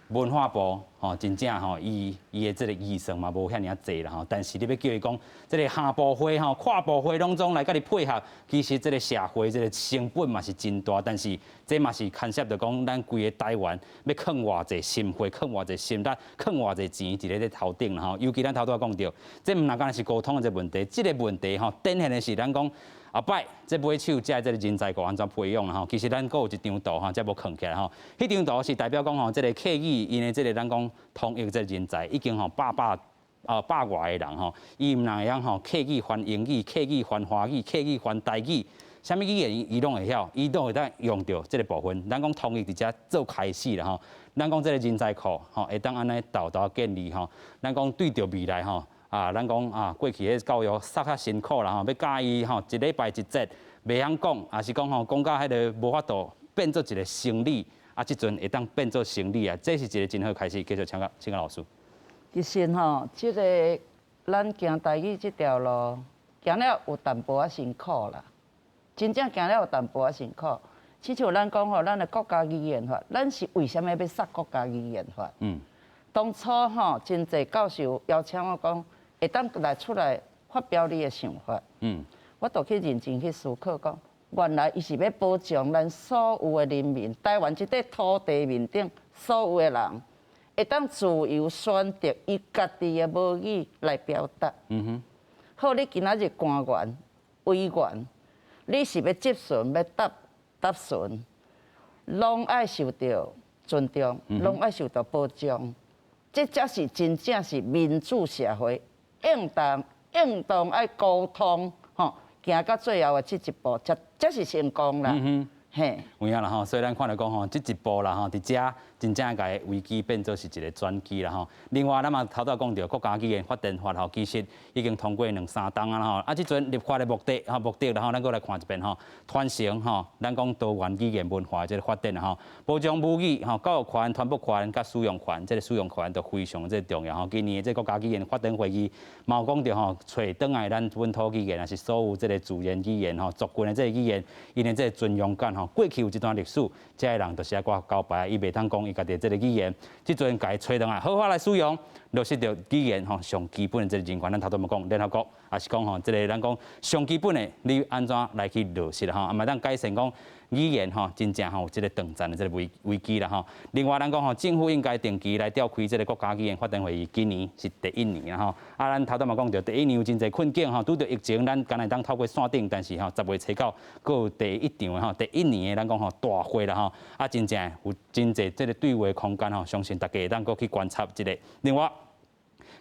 文化部吼，真正吼，伊的這個預算嘛無遐爾仔濟啦吼。但是你欲叫伊講，這個跨部會吼，跨部會攏總來共你配合，其實這個社會這個成本嘛是真大。但是這嘛是牽涉著講，咱規个台灣欲囥偌濟心血，囥偌濟心力，囥偌濟錢佇咧這頭頂啦吼。尤其咱頭拄仔講著，這毋但干焦是溝通的這個問題，這個問題吼，展現的是咱講。後擺這尾手這個人才庫按怎培養啦吼？其實咱閣有一張圖吼，才無囥起來吼。彼張圖是代表講吼，這個客語𪜶的這個咱講通譯這個人才已經吼百百啊百外個人吼，伊毋但會曉吼客語翻英語、客語翻華語、客語翻台語，啥物語言伊攏會曉，伊攏會當用著這個部分。咱講通譯佇遮做開始啦吼。咱講這個人才庫吼，會當按呢沓沓建立吼。咱講對著未來吼。啊，咱講啊，過去彼教育殺較辛苦啦吼，欲教伊吼一禮拜一節袂曉講，抑是講吼講甲彼个無法度變做一個生理，啊，這陣會當變做生理啊，這是一個真好開始。繼續請教老師。其實吼，這個咱行台語這條路，行了有淡薄仔辛苦啦，真正行了有淡薄仔辛苦。親像咱講吼，咱的國家語言法，咱是為啥物欲殺國家語言法？當初吼，真濟教授邀請我講，會當來出來發表你的想法。我就去認真去思考，講原來伊是欲保障咱所有的人民，台灣這塊土地面頂所有的人，會當自由選擇伊家己的母語來表達。好，你今仔日官員、委員，你是欲質詢、欲答答詢，攏愛受著尊重，攏愛受著保障。這才是真正是民主社會，應當應當愛溝通，吼，行到最後的這一步，才是成功啦。嘿，有影啦吼，所以咱看著講吼，這一步啦吼，佇遮真正共危機變做是一個轉機啦吼。另外，咱嘛頭拄仔講著國家語言法定化吼，其實已經通過兩三冬啊啦吼。啊，這陣立法的目的吼，目的啦吼，咱閣來看一遍吼，傳承吼，咱講多元語言文化的這個發展吼，保障母語吼，教育權、傳播權佮使用權，這個使用權都非常這個重要吼。今年的這個國家語言法定會議嘛有講著吼，揣轉來咱本土語言，抑是所有這個自然語言吼，族群的這個語言，𪜶的這個尊榮感吼。過去有一段歷史，這个人就是愛掛交牌，伊袂當講伊家己的這個語言，這陣共伊揣轉來，好好來使用，落實著語言吼上基本的這個人權。咱頭拄嘛講聯合國，抑是講吼這個咱講上基本的，你按怎來去落實吼，啊嘛當改善講語言吼，真正吼有這個斷層的這個危機啦吼。另外，咱講吼，政府應該定期來召開這個國家語言法定會議，今年是第一年啦吼。啊，咱頭拄嘛講著，第一年有真濟困境吼，拄著疫情，咱敢若會當透過線頂，但是吼10月初9，閣有第一場的吼，第一年的咱講吼大會啦吼，啊，真正有真濟這個對話空間吼，相信大家會當閣去觀察一下。另外，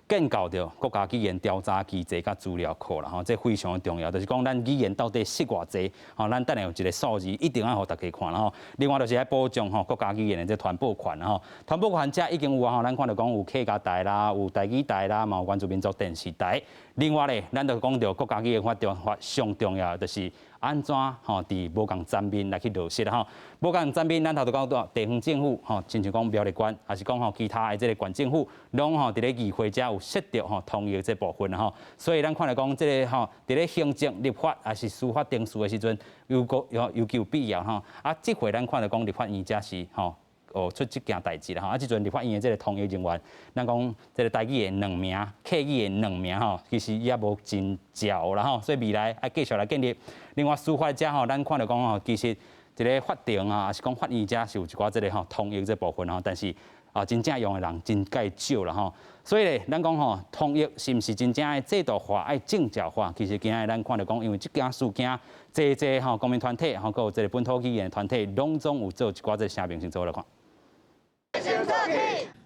建構著國家語言調查機制佮資料庫啦吼，這非常的重要，就是講咱語言到底識偌濟，吼，咱等下有一個數字，一定愛予大家看啦吼。另外就是愛保障吼國家語言的這傳播權啦吼，傳播權遮已經有啊吼，咱看著講有客家台啦，有台語台啦，嘛有原住民族電視台。另外咧，咱就講著國家語言法定化上重要的就是按怎吼，佇無仝層面來去落實吼。無仝層面，咱頭拄講著地方政府吼，親像講苗栗縣，抑是講吼其他的這個縣政府，攏吼佇咧議會遮有設著吼通譯這部分吼。所以咱看來講，這個吼佇咧行政、立法抑是司法程序的時陣，尤其有必要吼。啊，這回咱看著講立法院遮是吼。哦，出這件代誌啦吼！啊，這陣立法院的這個通譯人員，咱講這個台語的兩名，客語的兩名吼，其實也無真少啦吼，所以未來愛繼續來建立。另外司法遮吼，咱看著講吼，其實一個法庭啊，抑是講法院遮是有一寡這個吼通譯這部分吼，但是啊，真正用的人真蓋少啦吼。所以咧，咱講吼，通譯是毋是真正的制度化、愛證照化？其實今仔日咱看著講，因為這件事件，濟濟吼公民團體吼，閣有這個本土語言團體，攏總有做一寡這個聲明，先做來看。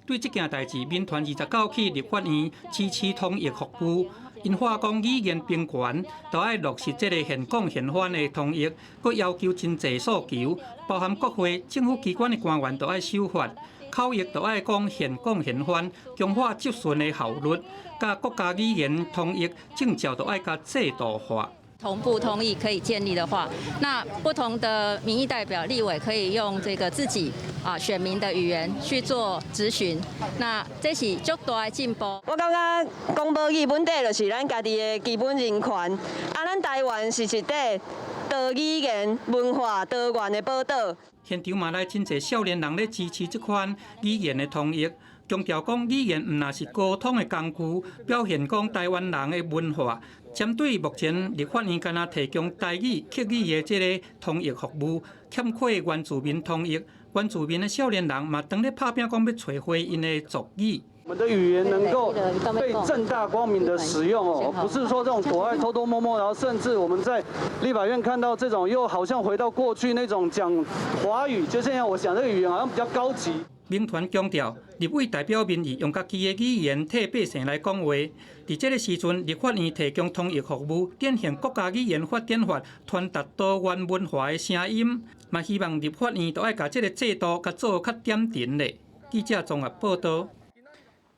對這件代誌，民團29去立法院支持統一服務。𪜶喊講語言平權，就愛落實這个現講現翻的通譯，閣要求真濟訴求，包含國會、政府機關的官員都愛守法，口譯就愛講現講現翻，強化質詢的效率，佮國家語言通譯證照都愛共制度化。同步通譯可以建立的話，那不同的民意代表、立委可以用這個自己啊選民的語言去做質詢，那這是足大的進步。我感覺講母語本底就是咱家己的基本人權，啊，咱台灣是一塊多語言文化多元的寶島。現場嘛來真濟少年人咧支持這款語言的通譯，強調講語言毋但是溝通的工具，表現講台灣人的文化。針對目前立法院干焦提供台語、客語的這个通譯服務，欠缺原住民通譯，原住民的少年人嘛當咧拍拚講欲揣回𪜶的族語。我們的語言能夠被正大光明的使用哦，不是說這種躲在偷偷摸摸，然後甚至我們在立法院看到這種，又好像回到過去那種講華語，就現在我講這個語言好像比較高級。民團強調，立委代表民意，用家己的語言替百姓來講話。佇這个時陣，立法院提供通譯服務，展現國家語言發展法，傳達多元文化的聲音。嘛希望立法院都愛共這个制度共做較點陣咧。記者綜合報道。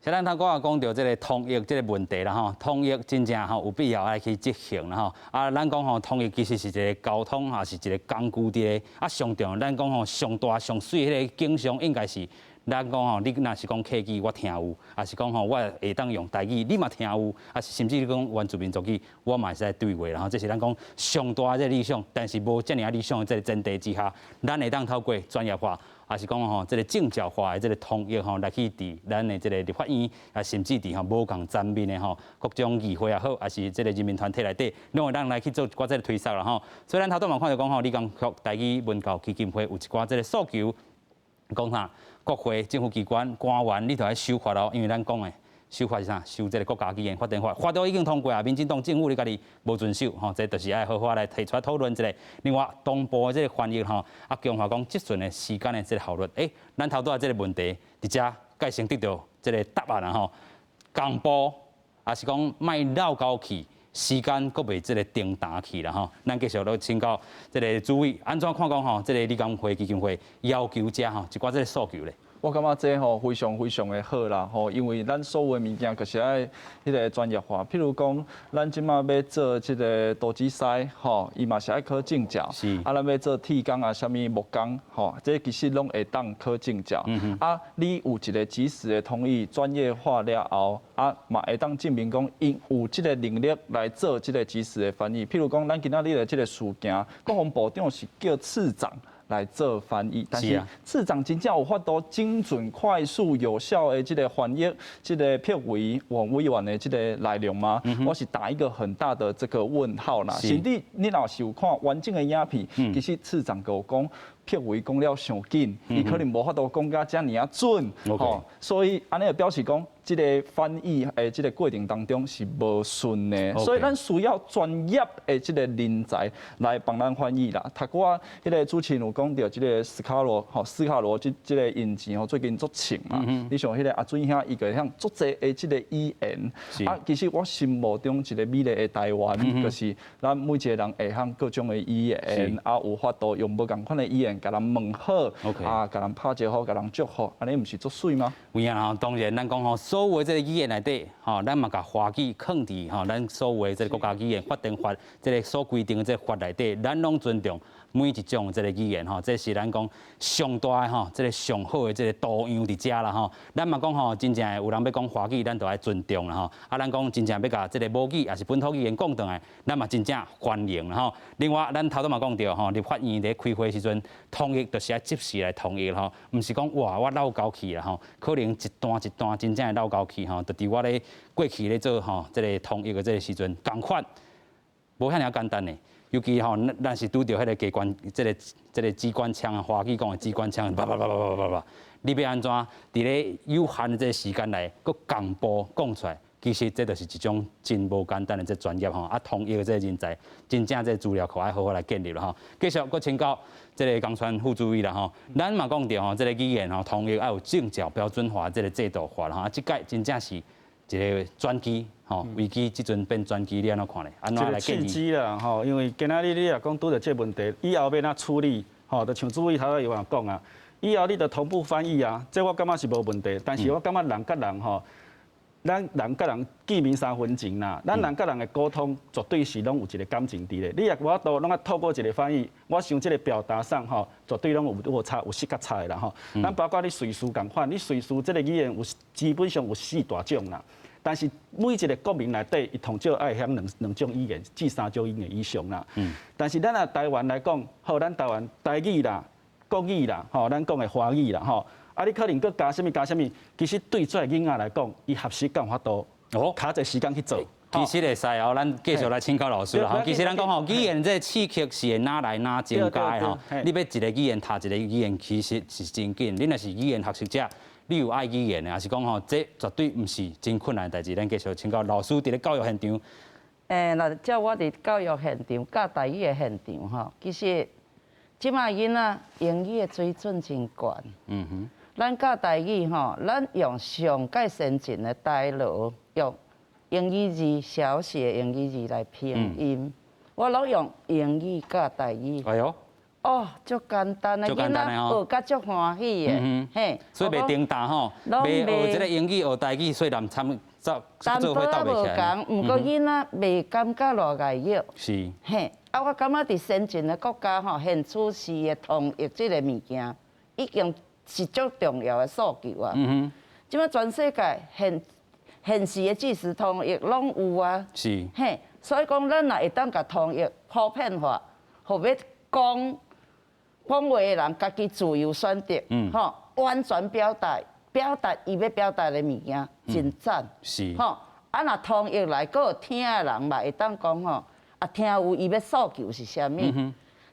像咱頭拄仔講著這个通譯這个問題啦吼，通譯真正吼有必要愛去執行啦吼。啊，咱講吼通譯其實是一个溝通，也是一个工具佇咧。啊，上重要咱講吼上大上媠彼个景象應該是，咱講吼，你若是講客語，我聽有；抑是講吼，我會當用台語，你嘛聽有；抑是甚至你講原住民族語，我嘛會使對話啦吼。這是咱講上大這个理想，但是無遮爾仔理想的這个前提之下，咱會當透過專業化。抑是講吼，這个證照化的這个通譯吼，來去佇咱的這个立法院，啊，甚至佇吼無仝層面的吼各種議會也好，抑是這个人民團體內底，攏會當來去做一寡這个推捒啦吼。所以咱頭拄嘛看著講吼，李江國台語文教基金會有一寡這个訴求，講啥？國會、政府機關、官員，你著愛守法咯，因為咱講的。守法是啥？守這个國家語言發展法，法都已經通過啊，民進黨政府你家己無遵守，吼，這就是愛好好來提出來討論一下。另外，同步的這个翻譯吼，啊，強化講質詢的時間的這个效率。欸，咱頭拄仔這个問題，佇遮蓋先得著這个答案啦吼。同步，抑是講莫落交去，時間閣袂這个停澹去啦吼。咱繼續來請教這个主委，按怎看講吼？這个李江輝基金會要求遮吼一寡這个訴求咧？我感覺這吼非常非常的好啦吼，因為咱所有的物件就是愛彼个專業化。譬如講，咱這馬欲做這个多機師吼，伊嘛是愛考證照。啊，咱欲做鐵工啊，啥物木工吼，這其實攏會當考證照。啊，你有一个即時的通譯專業化了後，啊，嘛會當證明講𪜶有這个能力來做這个即時的翻譯。譬如講，咱今仔日的這个事件，國防部長是叫次長來做翻譯，但是次長真正有法度精準、快速、有效的這个翻譯，這个票委委員的這个內容嗎？我是打一個很大的這個問號啦。甚至你若是有看完整的影片，其實次長閣有講，票委講了傷緊，伊可能無法度講甲遮爾仔準，吼，所以按呢就表示講，這个翻譯的這个過程當中是無順的，所以咱需要專業的這个人才來幫咱翻譯啦。頭拄仔彼个主持人有講著這个斯卡羅吼，斯卡羅這个影集吼，最近足紅嘛。你像彼个阿水兄，伊就會曉足濟的這个語言。啊，其實我心目中一个美麗的台灣，就是咱每一个人會曉各種的語言，啊，有法度用無仝款的語言共人問好，啊，共人拍招呼，共人祝福，按呢毋是足媠嗎？有影吼，當然咱講吼，所有這个語言內底，吼，咱嘛共華語囥佇吼，咱所有這个國家語言發展法，這个所規定的這个法內底，咱攏尊重每一種這个語言吼，這是咱講上大的吼，這个上好的這个多樣佇遮啦吼。咱嘛講吼，真正有人欲講華語，咱就愛尊重啦吼。啊，咱講真正欲共這个母語抑是本土語言講轉來，咱嘛真正歡迎啦吼。另外，咱頭拄嘛講著吼，立法院佇開會時陣，通譯就是愛即時來通譯吼，毋是講哇我落交去啦吼，可能一段一段真正會落交去吼，就佇我咧過去咧做吼這个通譯的這个時陣，仝款無遐爾簡單的。尤其吼，咱是拄著彼个機關，這个機關槍啊，華語講的機關槍，叭叭叭叭叭叭叭，你欲按怎佇咧有限的這个時間內，閣同步講出來，其實這就是一種真無簡單的這專業吼。啊，通譯的這个人才，真正這个資料庫愛好好來建立啦吼。繼續閣請教這个江川副主委啦吼，咱嘛講著吼，這个語言吼，通譯愛有證照標準化，這个制度化啦吼。啊，這擺真正是。一个轉機，吼，危機這陣變轉機，你按怎看咧？按怎來建議？契機啦，吼，因為今仔日你若講拄著這個問題，以後欲按怎處理，吼，就像主委頭先有講啊，以後你著同步翻譯啊，這我感覺是無問題，但是我感覺人佮人吼，咱人佮人見面三分情啦，咱人佮人的溝通絕對是攏有一個感情佇咧。你若無法度攏愛透過一個翻譯，我想這個表達上吼，絕對攏有落差，有失較差的啦吼。咱包括你瑞士仝款，你瑞士這個語言有基本上有四大種啦。但是每一個國民內底，伊通少愛曉兩種語言至三種語言以上啦。但是咱若台灣來講，好，咱台灣台語啦、國語啦，吼，咱講的華語啦，吼，啊，你可能閣加啥物加啥物，其實對這個囡仔來講，伊學習敢有法度？哦，較濟時間去做。其實會使哦，咱繼續來請教老師啦。吼，其實咱講吼，語言這個刺激是會哪來哪增加的吼。你欲一個語言讀一個語言，其實是真緊。你若是語言學習者，你有愛語言的，抑是講吼，這絕對毋是真困難的代誌。咱繼續請教老師，佇咧教育現場。欸，若照我佇教育現場教台語的現場吼，其實這擺囡仔英語的水準真懸。咱教台語吼，咱用上蓋先進的台羅，用英語字小寫英語字來拼音，我攏用英語教台語。哎喲。哦，足簡單的，囡仔學甲足歡喜的，嘿。所以袂頂擔吼，袂學這個英語學台語，所以難參做做伙鬥袂起來。毋過囡仔袂感覺偌礙藥。嘿，啊，我感覺佇先進的國家吼，現處時的統一這個物件，已經是足重要的訴求啊。這擺全世界現現時的即時通譯攏有啊。嘿，所以講咱若會當共通譯普遍化，予欲講講話的人家己自由選擇，吼，完全表達表達伊欲表達的物件，真讚。吼，啊，若通譯來，閣有聽的人嘛會當講吼，啊，聽有伊欲訴求是啥物，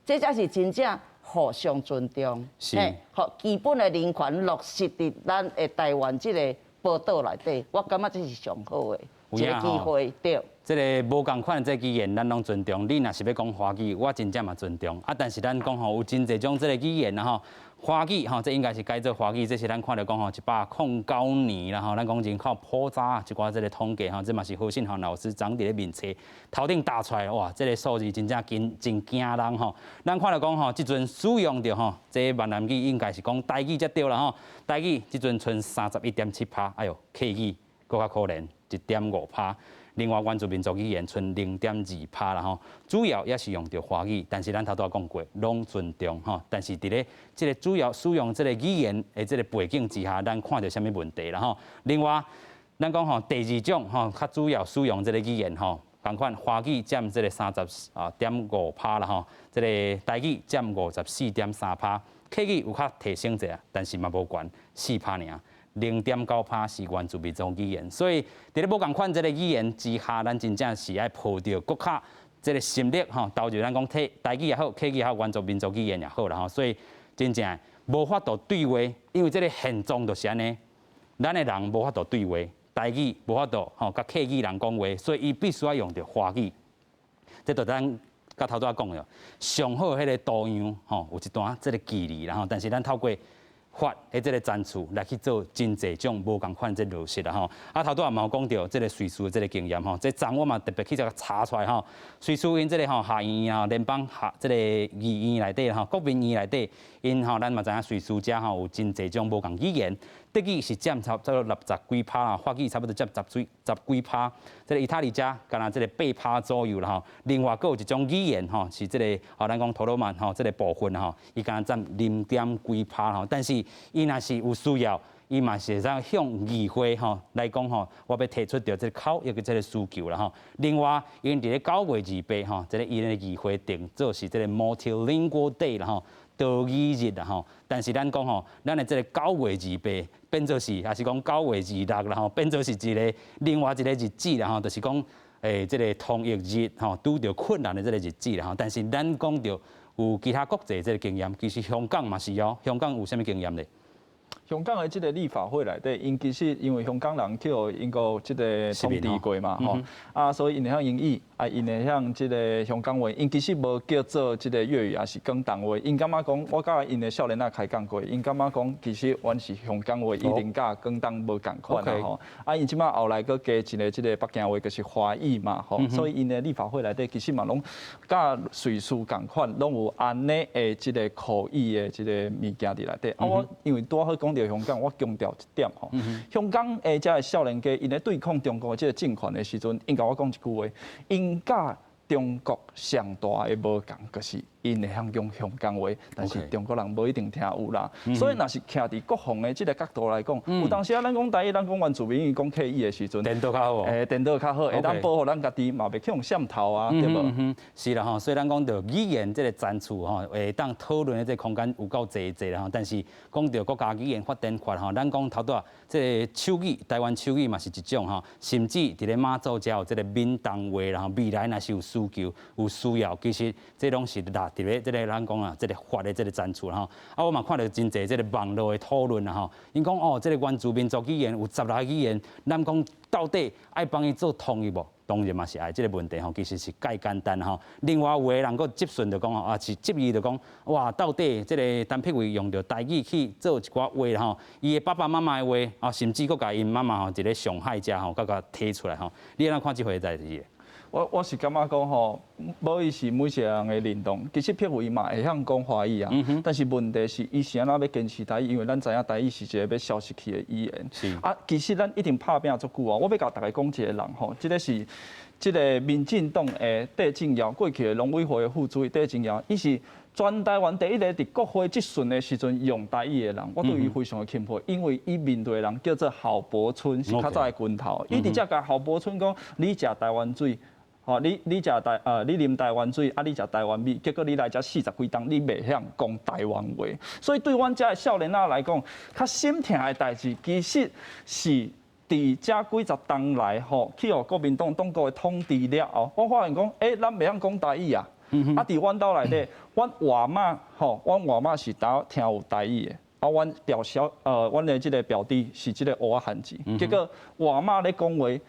這才是真正互相尊重，嘿，予基本的人權落實佇咱的台灣這個寶島內底，我感覺這是上好的一個機會，對。這個無仝款的這語言，咱攏尊重。你若是欲講華語，我真正嘛尊重。啊，但是咱講吼，有真濟種這個語言啦吼，華語吼，這應該是改做華語。這是咱看著講吼，109年啦吼，咱講人口普查一寡這個統計吼，這嘛是何信豪老師昨佇咧面冊頭頂打出來，哇，這個數字真正真真驚人吼。咱看著講吼，這陣使用著吼，這閩南語應該是講台語才對啦吼。台語這陣賰31.7趴，哎喲，客語閣較可憐，1.5趴。另外，原住民族語言賰0.2趴啦吼，主要也是用著華語，但是咱頭拄仔講過，攏尊重吼。但是佇咧這個主要使用這個語言的這個背景之下，咱看著啥物問題啦吼。另外，咱講吼，第二種吼，較主要使用這個語言吼，仝款華語佔這個30.5趴啦吼，這個台語佔54.3趴，客語有較提升者，但是嘛無懸4趴爾。0.9趴是原住民族語言，所以佇咧無仝款這個語言之下，咱真正是愛抱著閣較這個心力吼，投入咱講體台語也好，客語也好，原住民族語言也好啦吼，所以真正無法度對話，因為這個現狀就是按呢，咱的人無法度對話，台語無法度吼，佮客語人講話，所以伊必須愛用著華語。這就咱佮頭拄仔講的，上好彼個圖樣吼，有一段這個距離啦吼，但是咱透過法的這個層次來去做真濟種無仝款這落實啦吼。啊，頭拄仔嘛有講著這個瑞士的這個經驗吼，這昨我嘛特別去這個查出來吼。瑞士𪜶這個吼下院啊，聯邦下這個議院內底吼，國民院內底，𪜶吼咱嘛知影瑞士遮吼有真濟種無仝語言。德語是佔差不多60幾趴啦，法語差不多佔十幾十幾趴，這個意大利遮敢若這個8趴左右啦吼。另外，閣有一種語言吼，是這個吼咱講托羅曼吼這個部分吼，伊敢若佔零點幾趴吼。但是伊若是有需要，伊嘛是會使向議會吼來講吼，我欲提出著這個口譯的這個需求啦吼。另外，𪜶佇咧9月28吼，這個𪜶的議會定做是這個 Multilingual Day 啦吼。多語日啦吼，但是咱講吼，咱的這個9月28變做是，抑是講9月26啦吼，變做是一個另外一個日子啦吼，就是講這個通譯日吼，拄著困難的這個日子啦吼。但是咱講著有其他國際這個經驗，其實香港嘛是哦，香港有啥物經驗咧？香港的這个立法會內底，𪜶其實因為香港人去予英國這个統治過嘛，吼，啊，所以𪜶會曉英語，啊，𪜶會曉這个香港話，𪜶其實無叫做這个粵語，抑是廣東話。𪜶感覺講，我佮𪜶的少年仔開講過，𪜶感覺講，其實阮是香港話，一定佮廣東無仝款啊，吼。啊，𪜶這擺後來閣加一个這个北京話，就是華語嘛，吼。所以𪜶的立法會內底其實嘛攏佮瑞士仝款，攏有按呢的這个口語的這个物件佇內底。啊，我因為拄好講著香港，我強調一點吼，香港的這个少年家，𪜶咧對抗中國這个政權的時陣，𪜶共我講一句話，𪜶佮中國上大的無仝，就是𪜶會曉講香港話，但是中國人無一定聽有啦。所以若是徛佇國防的這个角度來講，有當時啊，咱講台語，咱講原住民語講客語的時陣，顛倒較好無？欸，顛倒較好，會當保護咱家己嘛袂去予滲透啊，對無？是啦吼，所以咱講著語言這个層次吼，會當討論的這个空間有夠濟濟啦吼。但是講著國家語言發展法吼，咱講頭拄仔這个手語，台灣手語嘛是一種吼，甚至佇咧媽祖遮有這个閩東話啦吼，未來若是有需求、有需要，其實這攏是落佇咧這个咱講啊，這个法的這个層次吼。啊，我嘛看著真濟這个網路的討論啦吼，𪜶講哦，這个原住民族語言有16个語言，咱講到底愛幫伊做統一無？當然嘛是愛，這个問題吼，其實是蓋簡單吼。另外有的人閣質詢就講吼，啊是質疑就講，哇，到底這个陳柏惟用著台語去做一寡話吼，伊的爸爸媽媽的話，啊，甚至閣共𪜶媽媽吼，佇咧上海遮吼，閣共提出來吼，你按怎看這回代誌？我是感覺講吼，母語是每一个人的認同。其實柏惟嘛會曉講華語啊，但是問題是，伊是按怎欲堅持台語？因為咱知影台語是一個欲消失去的語言。啊，其實咱一定拍拚足久啊！我欲共大家講一个人吼，這个是這个民進黨的戴靖堯，過去的農委會的副主委戴靖堯，伊是全台灣第一个佇國會質詢的時陣用台語的人，我對伊非常的欽佩，因為伊面對的人叫做郝柏村，是較早的軍頭，伊直接共郝柏村講：你食台灣水。吼，你啉台灣水，啊，你食台灣米，結果你來遮四十幾冬，你袂曉講台灣話，所以對阮遮的少年仔來講，較心疼的代誌，其實是佇遮幾十冬來吼，去予國民黨黨國的統治了後，我發現講，欸，咱袂曉講台語啊，啊，佇阮兜內底，阮外媽吼，阮外媽是焦聽有台語的。啊，阮表小阮的這个表弟是這个烏仔漢字，結果外媽咧講話。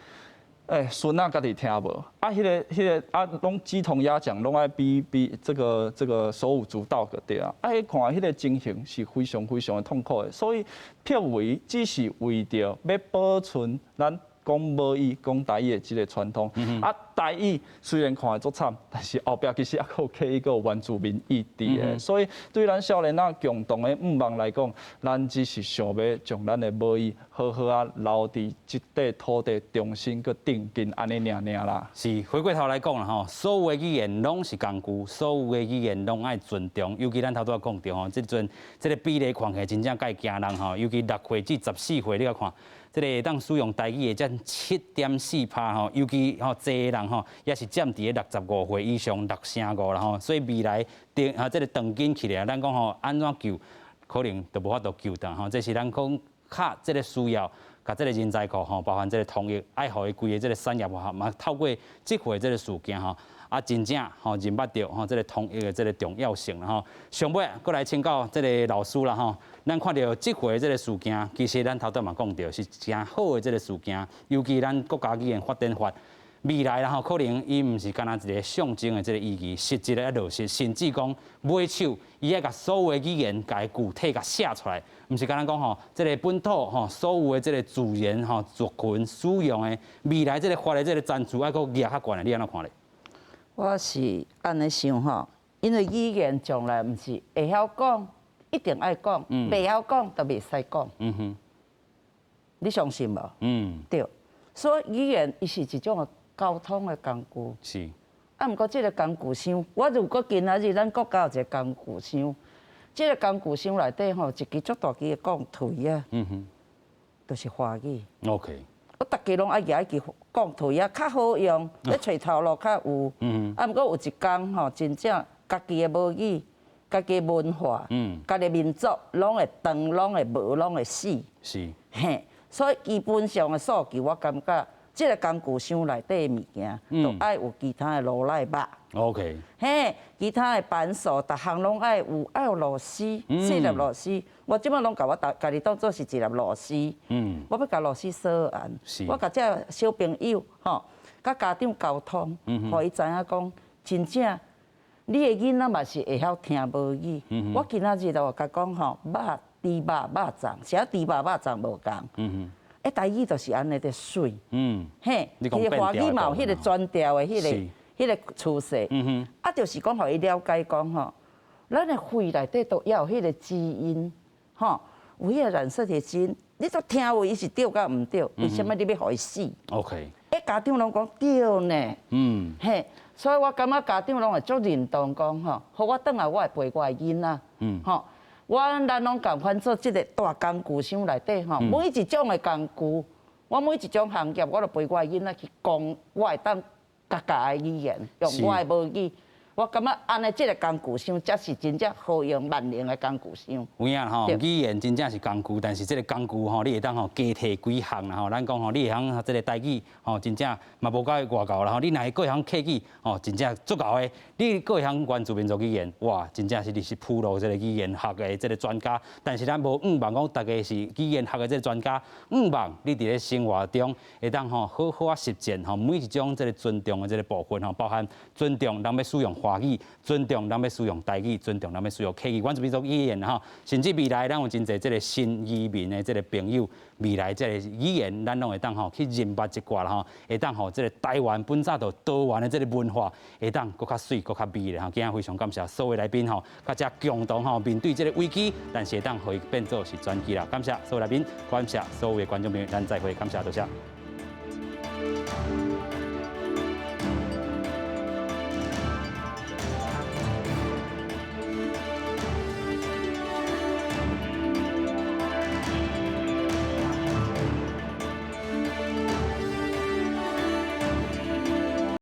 欸，孫仔家己聽無，啊，彼个啊，攏雞同鴨講，攏愛比比這個手舞足蹈個對啊，啊，彼看彼个情形是非常非常的痛苦的，所以柏惟只是為著欲保存咱講母語、講台語的這个傳統，啊，台語雖然看會足慘，但是後壁其實猶閣有客語，閣有原住民語佇的，所以對咱少年仔共同的願望來講，咱只是想欲將咱的母語好好仔留佇這塊土地，重新閣定根按呢爾爾啦。是，回過頭來講啦吼，所有的語言攏是工具，所有的語言攏愛尊重。尤其咱頭拄仔講著吼，這陣這个比例看起來真正蓋驚人吼，尤其6歲至14歲，你來看。這个會當使用台語的佔7.4趴吼，尤其吼濟人吼，也是佔佇咧65歲以上6成5啦吼，所以未來定啊這个長緊起來，咱講吼按怎救，可能都無法度救轉吼，這是咱講較這个需要，共這个人才庫吼，包含這个統一，愛予伊規个這个產業吼，嘛透過這回這个事件吼，啊真正吼認捌著吼這个統一的這个重要性啦吼。上尾閣來請教這个老師啦吼，咱看著這回這个事件，其實咱頭拄嘛講著是誠好的這个事件，尤其咱國家語言發展法。未來啦吼，可能伊毋是干焦一个象徵的這个意義，實質的落實，甚至講尾手，伊愛共所有的語言共伊具體共寫出來，毋是干焦講吼，這个本土吼，所有的這个語言吼族群使用的未來這个法的這个層次愛閣額較懸的，你按怎看咧？我是按呢想吼，因為語言從來毋是會曉講，一定愛講，袂曉講就袂使講。你相信無？對，所以語言伊是一種的溝通的工具。啊，毋過這个工具箱，我如果今仔日咱國家有一个工具箱，這个工具箱內底吼，一支足大支的鋼槌仔，就是華語。 我逐家攏愛舉彼支鋼槌仔，較好用，咧揣頭路較有。啊，毋過有一工吼，真正家己的母語、家己的文化、家己的民族，攏會斷，攏會無，攏會死。嘿，所以基本上的訴求，我感覺。這个工具箱內底的物件，都愛有其他的羅賴肉。 嘿，其他的扳手，逐項攏愛有，愛有螺絲，四粒螺絲。我這擺攏共我家己當做是一粒螺絲。我欲共螺絲鎖按。我共這小朋友吼，佮家長溝通，予伊知影講，真正你的囡仔嘛是會曉聽母語。我今仔日就共講吼，肉豬肉肉粽，啥豬肉肉粽無仝。欸，台語就是按呢的媠。嘿，其實華語嘛有彼个轉調的彼个趨勢。啊，就是講予伊了解講吼，咱的肺內底都有彼个基因，吼，有彼个染色體基因，你都聽有伊是對佮毋對？為啥物你欲予伊死？欸，家長攏講對呢。嘿，所以我感覺家長攏會足認同講吼，予我轉來我會陪我的囡仔。吼。咱攏仝款做這个大工具箱內底吼，每一種的工具，我每一種行業，我都陪我的囡仔去講，我會當家家的語言，用我的母語。我感覺按呢，這个工具箱才是真正好用萬能的工具箱。有影吼，語言真正是工具，但是這个工具吼，你會當吼加提幾項啦吼。咱講吼，你會曉這个台語吼，真正嘛無夠外𠢕啦吼。你若會閣會曉客語吼，真正足𠢕的。你閣會曉原住民族語言，哇，真正是你是普羅這个語言學的這个專家。但是咱無向望講，大家是語言學的這个專家，向望你佇咧生活中會當吼好好啊實踐吼每一種這个尊重的這个部分吼，包含尊重人欲使用華語，尊重人欲使用台語，尊重人欲使用客語，原住民族語言吼，甚至未來咱有真濟這个新移民的這个朋友，未來這个語言咱攏會當吼去認捌一寡啦吼，會當予這个台灣本早就多元的這个文化，會當閣較媠、閣較美咧吼。今日非常感謝所有來賓吼，佮遮共同吼面對這个危機，但是會當予伊變做是轉機啦。感謝所有來賓，感謝所有的觀眾朋友，咱再會，感謝多謝。